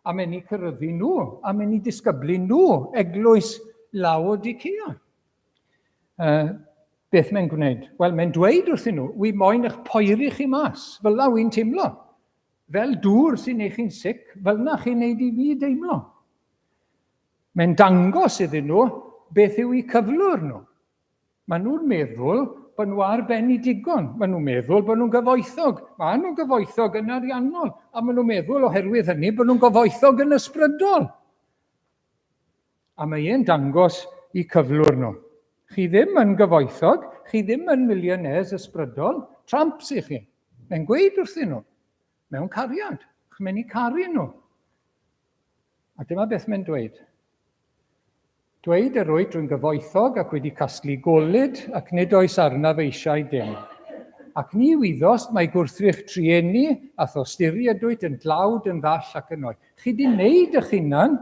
A mae'n eu cyryddu nhw, a mae'n eu disgyblu nhw, eglwys Laodicea. Uh, beth mae'n gwneud? Wel, mae'n dweud wrthyn nhw, wi moyn eich poeri chi mas, fel na wy'n teimlo. Fel dŵr sy'n eich chi'n sic, fel na chi'n neud i fi deimlo. Mae'n dangos iddyn nhw beth yw eu cyflwr nhw. Maen nhw'n meddwl bod nhw ar ben i digon. Maen nhw'n meddwl bod nhw'n gyfoethog. Maen nhw'n gyfoethog yn ariannol, a maen nhw'n meddwl oherwydd hynny bod nhw'n gyfoethog yn ysbrydol. A mae e'n dangos i cyflwr nhw. Chi ddim yn gyfoethog, chi ddim yn millionaires ysbrydol, tramps i chi. Mae'n gweud wrthyn nhw, mewn cariad, chi'n mynd i caru nhw. A dyma beth mae'n dweud. Dweud yr wyt rwy'n gyfoethog ac wedi casglu golud ac nid oes arnaf eisiau dim. Ac ni wyddost mai gwrthrych trueni a thosturi ydwyt yn dlawd, yn ddall ac yn oed. Chi di wneud eich hunan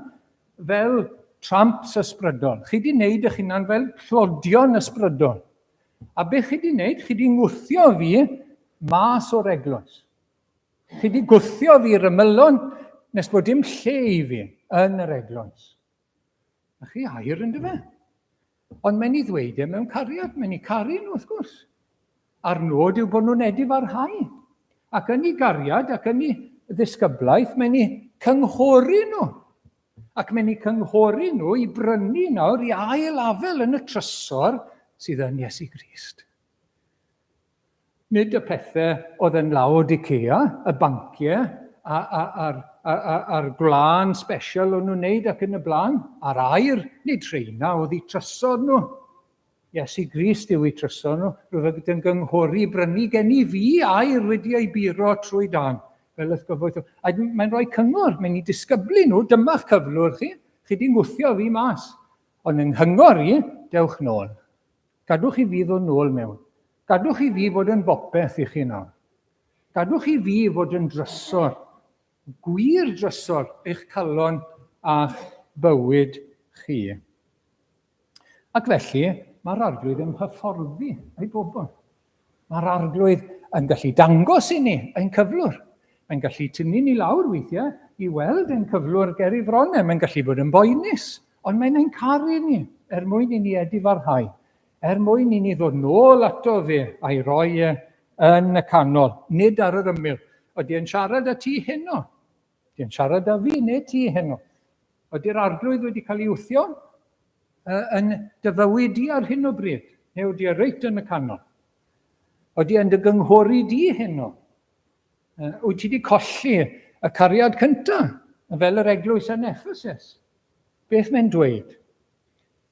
fel tramps ysbrydol. Chi di wneud eich hunan fel tlodion ysbrydol. A beth chi di wneud? Chi di ngwthio fi mas o'r eglwys. Chi di gwthio fi i'r ymylon nes bod dim lle i fi yn yr eglwys. Na chi air yn dyfe? Ond mae'n ei ddweud e mewn cariad, mae'n ei caru nhw wrth gwrs. A'r nod yw bod nhw'n edifarhau. Ac yn ei gariad ac yn ei ddisgyblaeth, mae'n ei cynghori nhw. Ac mae'n ei cynghori nhw i brynu nawr i ail afel yn y trysor sydd yn Iesu Grist. Nid y pethau oedd yn Laodicea, y banciau, a'r, a'r gwlân special o'n nhw'n neud ac yn y blaen, a'r air, nid rheina oedd eu trysor nhw. Iesu Grist yw eu trysor nhw. Rwyf yn gynghori brynu gen i fi air wedi ei buro trwy dan, fel y'th gyfoeth. A mae'n rhoi cyngor, mae'n i disgyblu nhw, dyma'ch cyflwr chi, chi di ngwthio fi mas. Ond yng nghyngor i, dewch nôl. Gadwch i fi ddod nôl mewn. Gadwch i fi fod yn bopeth i chi nawr. Gadwch i fi fod yn drysor, gwir drysor eich calon a'ch bywyd chi. Ac felly, mae'r arglwydd yn hyfforddi ei bobl. Mae'r arglwydd yn gallu dangos i ni ein cyflwr. Mae'n gallu tynnu ni lawr weithiau i weld ein cyflwr ger ei fronau. Mae'n gallu bod yn boenus, ond mae'n ein caru ni er mwyn i ni edifarhau, er mwyn i ni ddod nôl ato fe a'i roi e yn y canol, nid ar yr ymyl. Ydy e'n siarad â ti heno? Ydy e'n siarad â fi neu ti heno? Ydy'r arglwydd wedi cael ei wthio yn dy fywyd di ar hyn o bryd? Neu ydy e reit yn y canol? Ydy e'n dy gynghori di heno? Wyt ti wedi colli y cariad cyntaf, fel yr eglwys yn Ephesus? Beth mae'n dweud?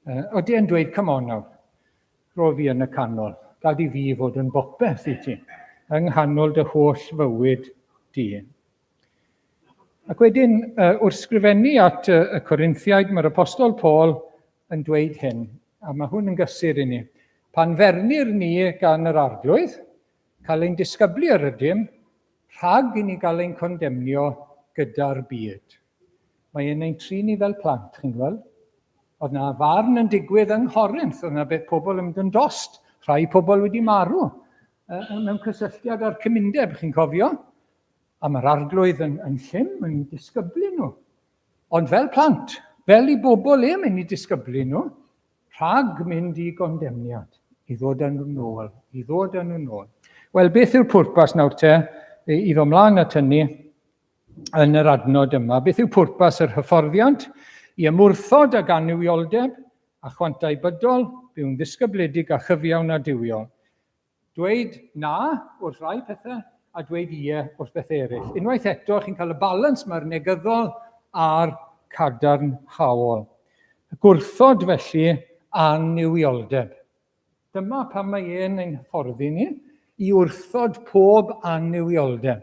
Ydy e'n dweud, come on nawr, rho fi yn y canol, gad i fi fod yn bopeth i ti, yng nghanol dy holl fywyd di. Ac wedyn, wrth sgrifennu at y Corinthiaid, mae'r Apostol Paul yn dweud hyn, a mae hwn yn gysur i ni. Pan fernir ni gan yr Arglwydd, Cael ein disgyblu yr ydym, rhag i ni gael ein condemnio gyda'r byd. Mae e'n ein trin ni fel plant, chi'n gweld? Oedd na farn yn digwydd yng Nghorinth, oedd na beth pobl yn mynd yn dost, rhai pobl wedi marw mewn cysylltiad â'r cymundeb, chi'n cofio? A mae'r arglwydd yn, yn llym, yn disgyblu nhw. Ond fel plant, fel i bobl e, mae'n i disgyblu nhw, Rhag mynd i gondemniad, i ddod â nhw nôl, i ddod â nhw nôl. Wel, beth yw'r pwrpas nawr te, i ddod mlaen at hynny yn yr adnod yma? Beth yw pwrpas yr hyfforddiant? I ymwrthod ag annuwioldeb a chwantau bydol, byw'n ddisgybledig a chyfiawn a duwiol. Dweud na wrth rai pethau a dweud ie wrth bethau eraill. Unwaith eto, chi'n cael y balans mae'r negyddol a'r cadarnhaol. Gwrthod felly annuwioldeb. Dyma pam mae e'n ein hyfforddi ni i wrthod pob annuwioldeb.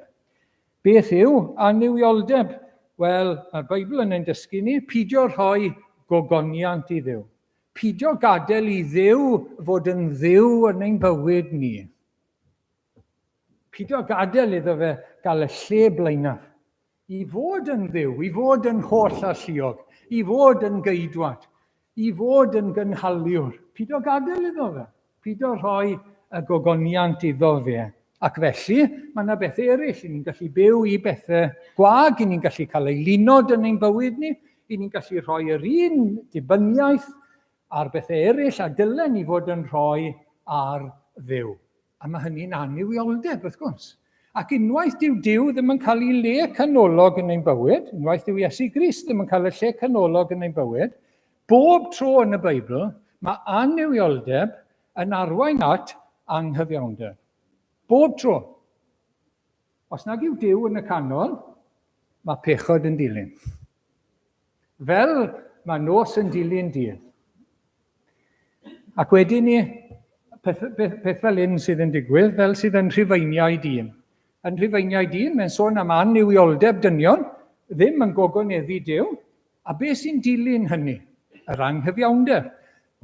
Beth yw annuwioldeb? Wel, mae'r Beibl yn ein dysgu ni, pidio rhoi gogoniant i Dduw. Pidio gadael i Dduw fod yn Dduw yn ein bywyd ni. Pidio gadael iddo fe gael y lle blaenaf. I fod yn Dduw, i fod yn holl alluog, i fod yn geidwad, i fod yn gynhaliwr. Pidio gadael iddo fe. Pidio rhoi y gogoniant iddo fe. Ac felly, mae yna bethau eraill. I ni'n gallu byw i bethau gwag, i ni'n gallu cael ei linod yn ein bywyd ni, i ni'n gallu rhoi yr un dibyniaeth ar bethau eraill a dylen ni fod yn rhoi ar Dduw. A mae hynny'n annuwioldeb, wrth gwrs. Ac unwaith dyw Duw ddim yn cael ei le canolog yn ein bywyd, unwaith dyw Iesu Grist ddim yn cael y lle canolog yn ein bywyd, bob tro yn y Beibl, mae annuwioldeb yn arwain at anghyfiawnder. Bob tro. Os nag yw Duw yn y canol, mae pechod yn dilyn. Fel mae nos yn dilyn dydd. Ac wedyn ni, peth, peth, peth fel hyn sydd yn digwydd, fel sydd yn Rhufeiniau dyn. Yn Rhufeiniau dyn, mae'n sôn am annuwioldeb dynion, ddim yn gogoneddu Duw, a beth sy'n dilyn hynny? Yr anghyfiawnder.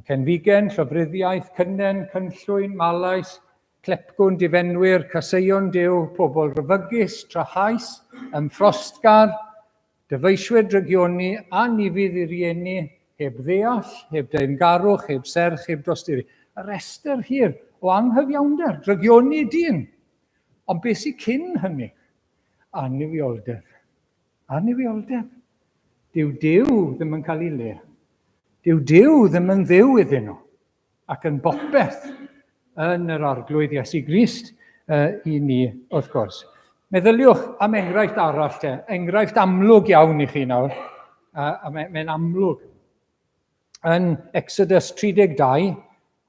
Cenfigen, llofruddiaeth, cynnen, cynllwyn, malais, clepgwn, difenwyr, caseion Duw, pobl ryfygus, trahaus, ymffrostgar, Dyfeiswyr drygioni a nifudd i rieni heb ddeall, heb deyrngarwch, heb serch, heb dosturi. Y rhestr hir o anghyfiawnder, drygioni dyn. Ond beth sy'n cyn hynny? Annuwioldeb. Annuwioldeb. Dyw Duw ddim yn cael ei le. Dyw Duw ddim yn dduw iddyn nhw. ac yn bopeth yn yr Arglwydd Iesu Grist i ni, wrth gwrs. Meddyliwch am enghraifft arall te, enghraifft amlwg iawn i chi nawr, a mae'n mae amlwg. Yn Exodus 32,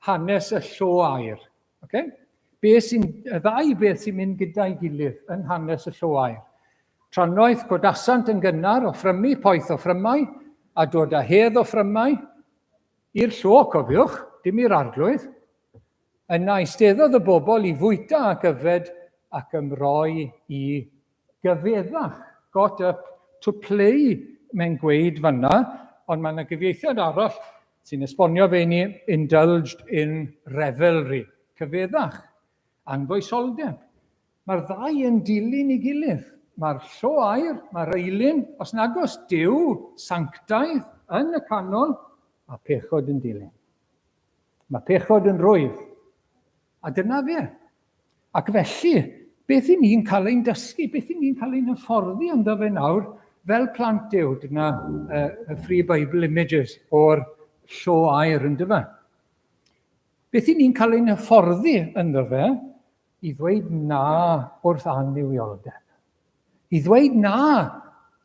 hanes y llo air. Okay? Be sy'n, y ddau beth sy'n mynd gyda'i gilydd yn hanes y llo aur. Trannoeth codasant yn gynnar offrymu poeth offrymau a dod â hedd offrymau i'r llo, cofiwch, dim i'r arglwydd. Yna eisteddodd y bobl i fwyta ac yfed ac ymroi i gyfeddach. Got up to play, mae'n gweud fanna, ond mae yna gyfieithiad arall sy'n esbonio fe i ni, indulged in revelry, cyfeddach, anfoesoldeb. Mae'r ddau yn dilyn ei gilydd. Mae'r llo aur, mae'r eilun, os nagos Duw sanctaidd yn y canol, a pechod yn dilyn. Mae pechod yn rwydd. A dyna fe. Ac felly, beth i ni'n cael ein dysgu, beth i ni'n cael ein hyfforddi ynddo fe nawr, fel plant Duw, dyna y Free Bible Images o'r llo aur ynddo fe. Beth i ni'n cael ein hyfforddi ynddo fe, i ddweud na wrth annuwioldeb. I ddweud na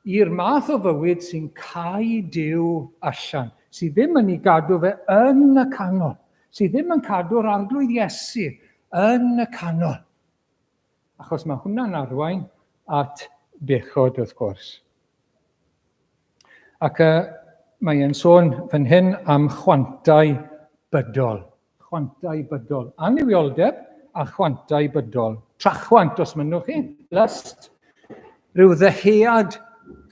i'r math o fywyd sy'n cau Duw allan, sydd ddim yn ei gadw fe yn y canol, sydd ddim yn cadw'r Arglwydd Iesu yn y canol. Achos mae hwnna'n arwain at bechod, wrth gwrs. Ac uh, mae e'n sôn fan hyn am chwantau bydol. Chwantau bydol. Annuwioldeb a chwantau bydol. Trachwant, os mynnwch chi. Lust. Rhyw ddyhead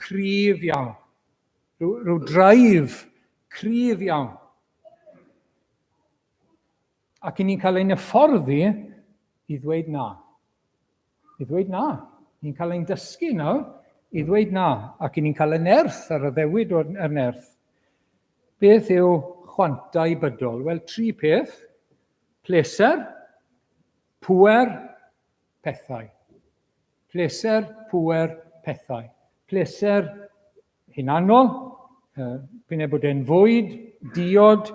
cryf iawn. Rhyw, rhyw drive cryf iawn. Ac i ni'n cael ein hyfforddi i ddweud na. I ddweud na. Ni'n cael ein dysgu nawr i ddweud na. Ac i ni'n cael y nerth ar addewid o'r nerth. Beth yw chwantau bydol? Wel, tri peth. Pleser, pŵer, pethau. Pleser, pŵer, pethau. Pleser hunanol, p'un ai bod e'n fwyd, diod,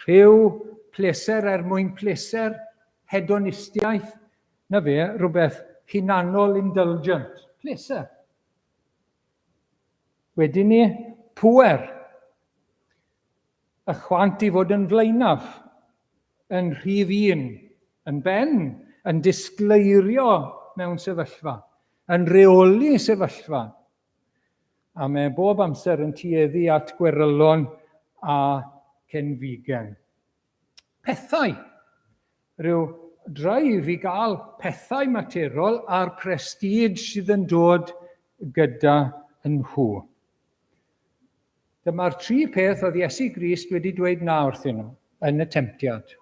rhyw, pleser er mwyn pleser, hedonistiaeth, na fe, rhywbeth hunanol indulgent, pleser. Wedyn ni, pŵer. Y chwant i fod yn flaenaf, yn rhif un, yn ben, yn disgleirio mewn sefyllfa, yn rheoli sefyllfa. A mae bob amser yn tueddu at gwerylon a cenfigen. Pethau. Rhyw drive i gael pethau materol a'r prestige sydd yn dod gyda nhw. Dyma'r tri peth oedd Iesu Grist wedi dweud na wrthyn nhw yn y temtiad.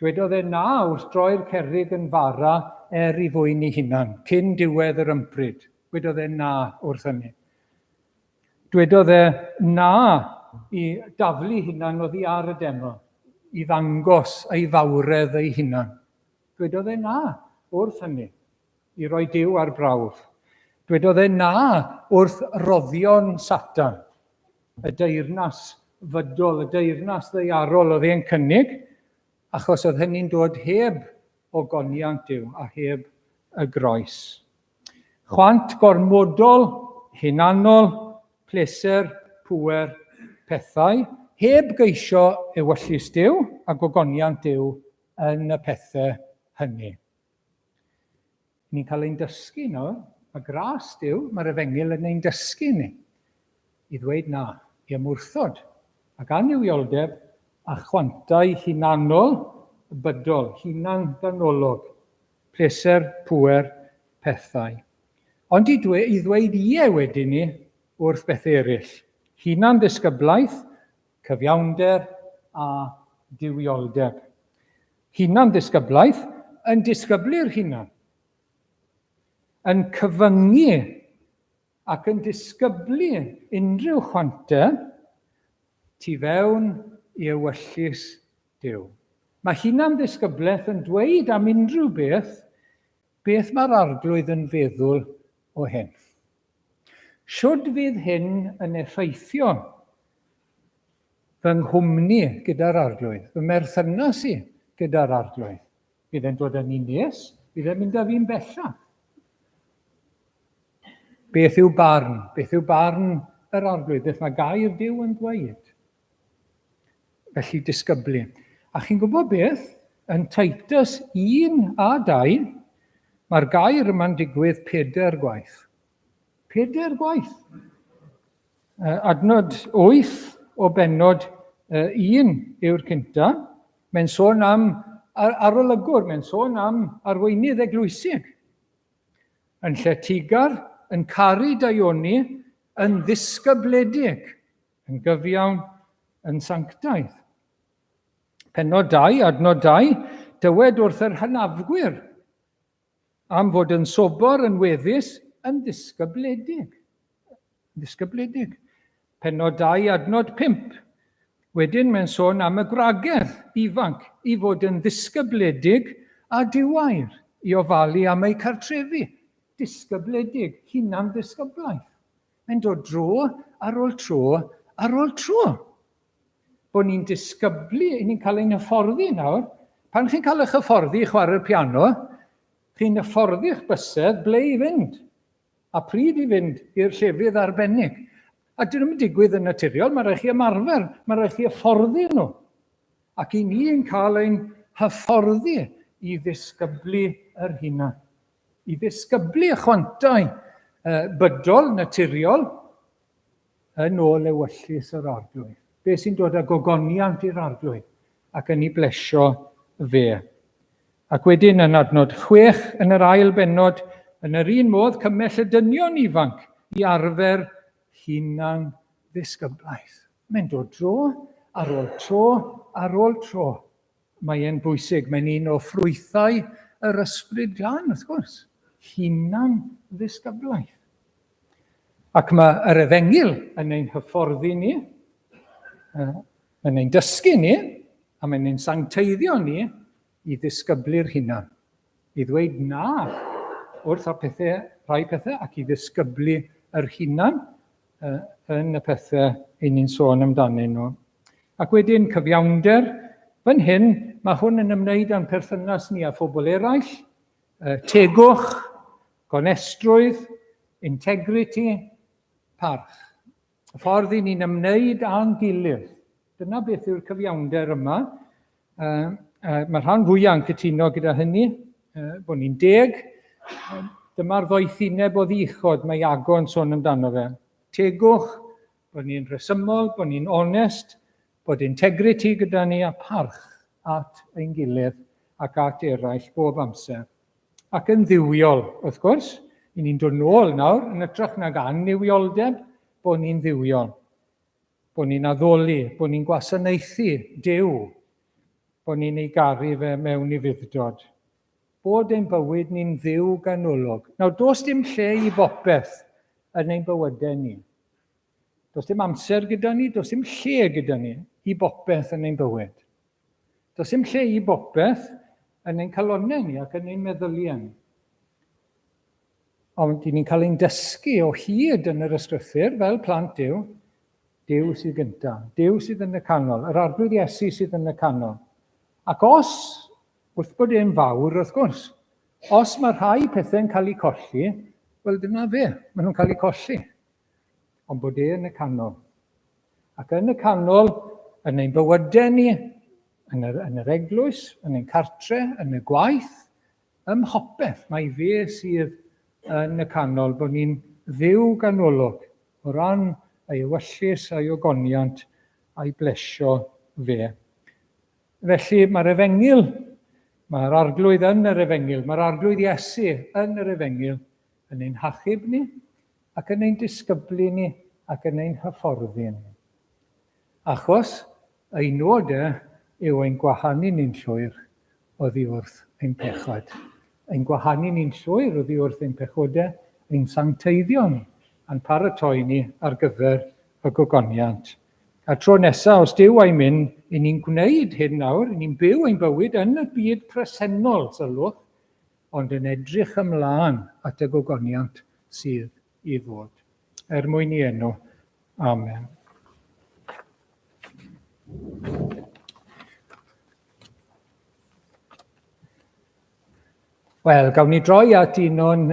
Dwedodd e na wrth droi'r cerrig yn fara er i fwyn ei hunan, cyn diwedd yr ympryd. Dwedodd e na wrth hynny. Dwedodd e na i daflu hunan oddi ar y deml, i ddangos ei fawredd ei hunan. Dwedodd e na wrth hynny, i roi Duw ar brawf. Dwedodd e na wrth roddion Satan, y deyrnas fydol, y deyrnas ddaearol oedd e'n cynnig, achos oedd hynny'n dod heb ogoniant Duw a heb y groes. Chwant gormodol, hunanol, pleser, pŵer, pethau, heb geisio ewyllys Duw a gogoniant Duw yn y pethau hynny. Ni'n cael ein dysgu nawr, mae gras Duw, mae'r efengyl yn ein dysgu ni i ddweud na, i ymwrthod ag annuwioldeb a chwantau hunanol bydol, hunan-ganolog, pleser, pŵer, pethau. Ond i, dwe, i ddweud ie wedyn ni wrth bethau eraill. Hunan ddisgyblaeth, cyfiawnder a duwioldeb. Hunan ddisgyblaeth yn disgyblu'r hunan, yn cyfyngu ac yn disgyblu unrhyw chwante tu fewn i ewyllys Duw. Mae hunan ddisgyblaeth yn dweud am unrhyw beth, beth mae'r Arglwydd yn feddwl o hyn. Shwd fydd hyn yn effeithio fy nghwmni gyda'r Arglwydd, fy merthynas i gyda'r Arglwydd? Bydd e'n dod â ni'n nes? Bydd e'n mynd â fi'n bellach? Beth yw barn? Beth yw barn yr Arglwydd? Beth mae gair Duw yn dweud? Felly disgyblu. A chi'n gwybod beth? Yn Titus 1 a 2, mae'r gair yma'n digwydd pedair gwaith. Pedair gwaith. Adnod 8 o bennod 1 yw'r cynta. Mae'n sôn am arolygwr, mae'n sôn am arweinydd eglwysig. Yn lletygar, yn caru daioni, yn ddisgybledig, yn gyfiawn, yn sanctaidd. Pennod 2, adnod 2, dywed wrth yr hynafgwyr am fod yn sobor, yn weddus, yn ddisgybledig. Ddisgybledig. Pennod 2, adnod 5. Wedyn mae'n sôn am y gwragedd ifanc i fod yn ddisgybledig a diwair, i ofalu am eu cartrefi. Disgybledig, hunan ddisgyblaeth. Mae'n dod dro ar ôl tro ar ôl tro. Bod ni'n disgyblu, ni'n cael ein hyfforddi nawr. Pan chi'n cael eich hyfforddi i chwarae'r piano, chi'n hyfforddi'ch bysedd ble i fynd a pryd i fynd i'r llefydd arbennig. A dyn nhw'n digwydd yn naturiol, mae rhaid chi ymarfer, mae rhaid chi hyfforddi nhw. Ac i ni'n cael ein hyfforddi i ddisgyblu yr hunan. I ddisgyblu y chwantau bydol, naturiol, yn ôl ewyllys yr Arglwydd. Be sy'n dod â gogoniant i'r Arglwydd ac yn ei blesio fe. Ac wedyn yn adnod 6 yn yr ail bennod, yn yr un modd cymell y dynion ifanc i arfer hunan ddisgyblaeth. Mae'n dod dro ar ôl tro ar ôl tro. Mae e'n bwysig, mae'n un o ffrwythau yr Ysbryd Glân, wrth gwrs, hunan ddisgyblaeth. Ac mae yr Efengyl yn ein hyfforddi ni, yn ein dysgu ni, a mae'n ein sancteiddio ni i ddisgyblu'r hunan, i ddweud na wrth y pethau, rhai pethau, ac i ddisgyblu yr hunan yn y pethau i ni'n sôn amdanyn nhw. Ac wedyn cyfiawnder, fan hyn, mae hwn yn ymwneud â'n perthynas ni â phobl eraill, tegwch, gonestrwydd, integrity, parch. Y ffordd i ni'n ymwneud â'n gilydd. Dyna beth yw'r cyfiawnder yma. Mae rhan fwyaf yn cytuno gyda hynny, bod ni'n deg. Dyma'r ddoethineb o ddichod mae Iago yn sôn amdano fe. Tegwch, bod ni'n rhesymol, bod ni'n onest, bod integrity gyda ni a parch at ein gilydd ac at eraill bob amser. Ac yn dduwiol, wrth gwrs, i ni'n dod nôl nawr, yn ytrach nag annuwioldeb, bod ni'n dduwiol. Bod ni'n addoli, bod ni'n gwasanaethu Duw, bod ni'n ei garu fe mewn ufudd-dod. Bod ein bywyd ni'n Dduw ganolog. Nawr, does dim lle i bopeth yn ein bywydau ni. Does dim amser gyda ni, does dim lle gyda ni i bopeth yn ein bywyd. Does dim lle i bopeth yn ein calonnau ni ac yn ein meddyliau ni. Ond i ni'n cael ein dysgu o hyd yn yr ysgrythyr fel plant Duw, Duw sydd gyntaf, Duw sydd yn y canol, yr Arglwydd Iesu sydd yn y canol. Ac os, wrth bod e'n fawr wrth gwrs, os mae rhai pethau'n cael eu colli, wel dyna fe, maen nhw'n cael eu colli. Ond bod e yn y canol. Ac yn y canol, yn ein bywydau ni, yn yr, yn yr eglwys, yn ein cartre, yn y gwaith, Ym mhopeth, mai fe sydd yn y canol, bod ni'n Dduw ganolog o ran ei ewyllys a'i ogoniant a'i blesio fe. Felly mae'r Efengyl, mae'r Arglwydd yn yr Efengyl, mae'r Arglwydd Iesu yn yr Efengyl yn ein hachub ni ac yn ein disgyblu ni ac yn ein hyfforddi ni. Achos ei nod e yw ein gwahanu ni'n llwyr oddi wrth ein pechod. Ein gwahanu ni'n llwyr oddi wrth ein pechodau, ein sancteiddio ni, a'n paratoi ni ar gyfer y gogoniant. A tro nesaf, os Duw a'i myn, i ni'n gwneud hyn nawr, i ni'n byw ein bywyd yn y byd presennol, sylwch, ond yn edrych ymlaen at y gogoniant sydd i ddod. Er mwyn i enw. Amen. Wel, gawn ni droi at un o'n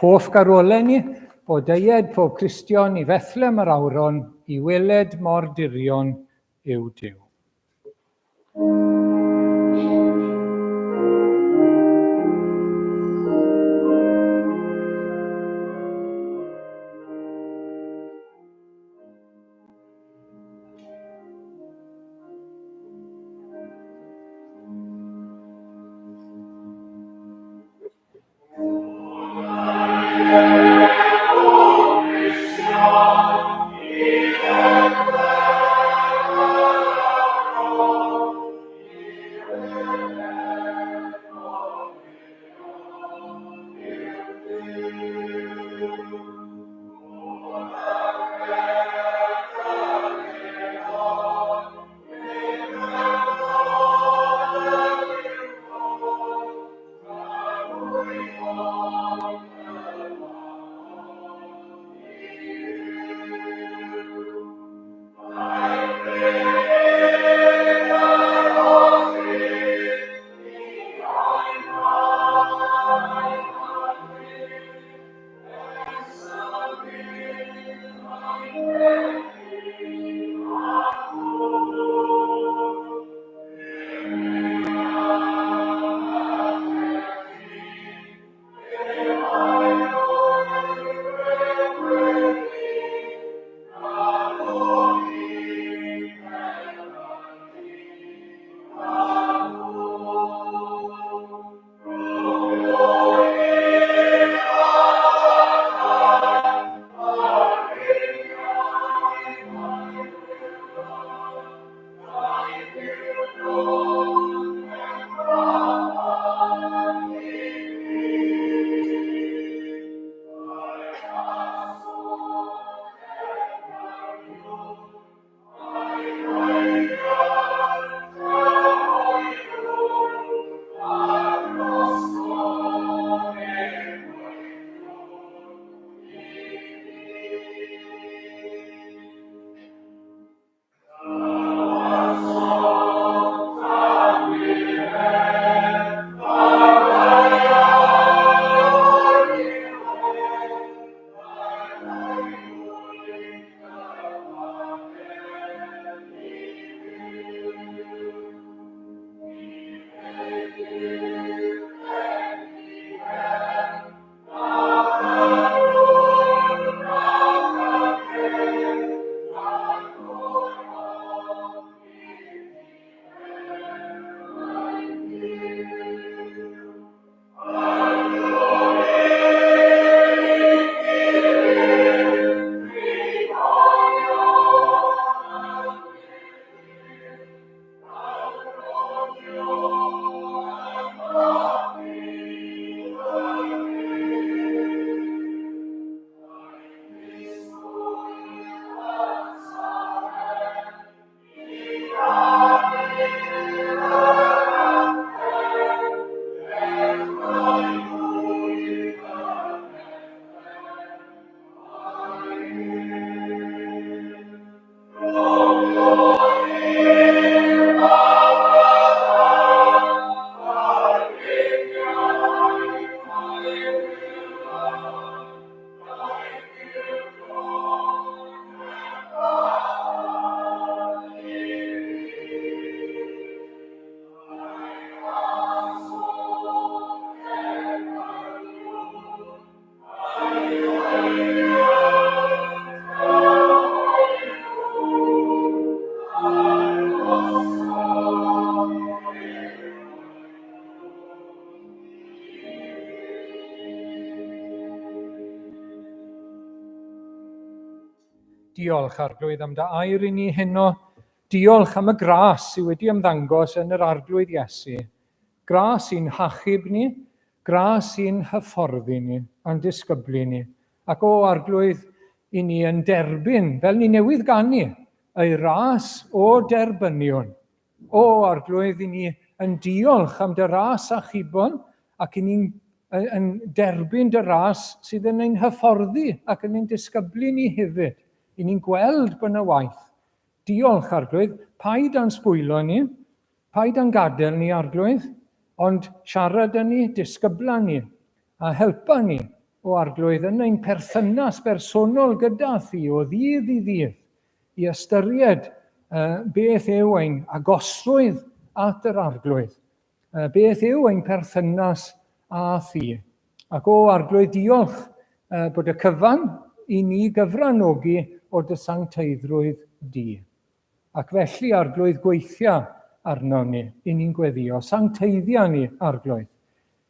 hoff garolau ni, o deied pob Cristion i Fethlem yr Awron i weled mor dirion yw Duw. Diolch, Arglwydd, am dy air i ni heno. Diolch am y gras sydd wedi ymddangos yn yr Arglwydd Iesu. Gras i'n hachub ni, gras i'n hyfforddi ni, a'n disgyblu ni. Ac o, Arglwydd, i ni yn derbyn, fel ni newydd ganu, ei ras o derbyniwn. O, Arglwydd, i ni yn diolch am dy ras achubon ac i ni'n yn derbyn dy ras sydd yn ein hyfforddi ac yn ein disgyblu ni hefyd. I ni'n gweld bod yna waith. Diolch, Arglwydd. Paid â'n sbwylo ni. Paid â'n gadael ni, Arglwydd, ond siarad â ni, disgybla ni, a helpa ni, o Arglwydd, yn ein perthynas bersonol gyda thi o ddydd i ddydd, i ystyried beth yw ein agosrwydd at yr Arglwydd, beth yw ein perthynas â thi. Ac o Arglwydd, diolch bod y cyfan i ni gyfranogi o dy sancteiddrwydd di. Ac felly, Arglwydd, gweithia arnom ni, i ni'n gweddio, sancteiddia ni, Arglwydd,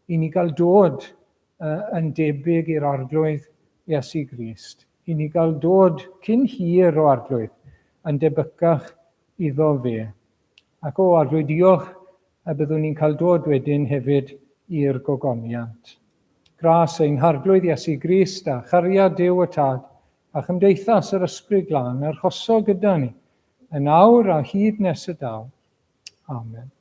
i ni gael dod yn debyg i'r Arglwydd Iesu Grist, i ni gael dod cyn hir o Arglwydd yn debycach iddo fe. Ac o Arglwydd, diolch y byddwn ni'n cael dod wedyn hefyd i'r gogoniant. Gras ein Harglwydd Iesu Grist a chariad Duw y Tad a chymdeithas yr Ysbryd Glân arhoso gyda ni, yn awr a hyd nes y daw. Amen.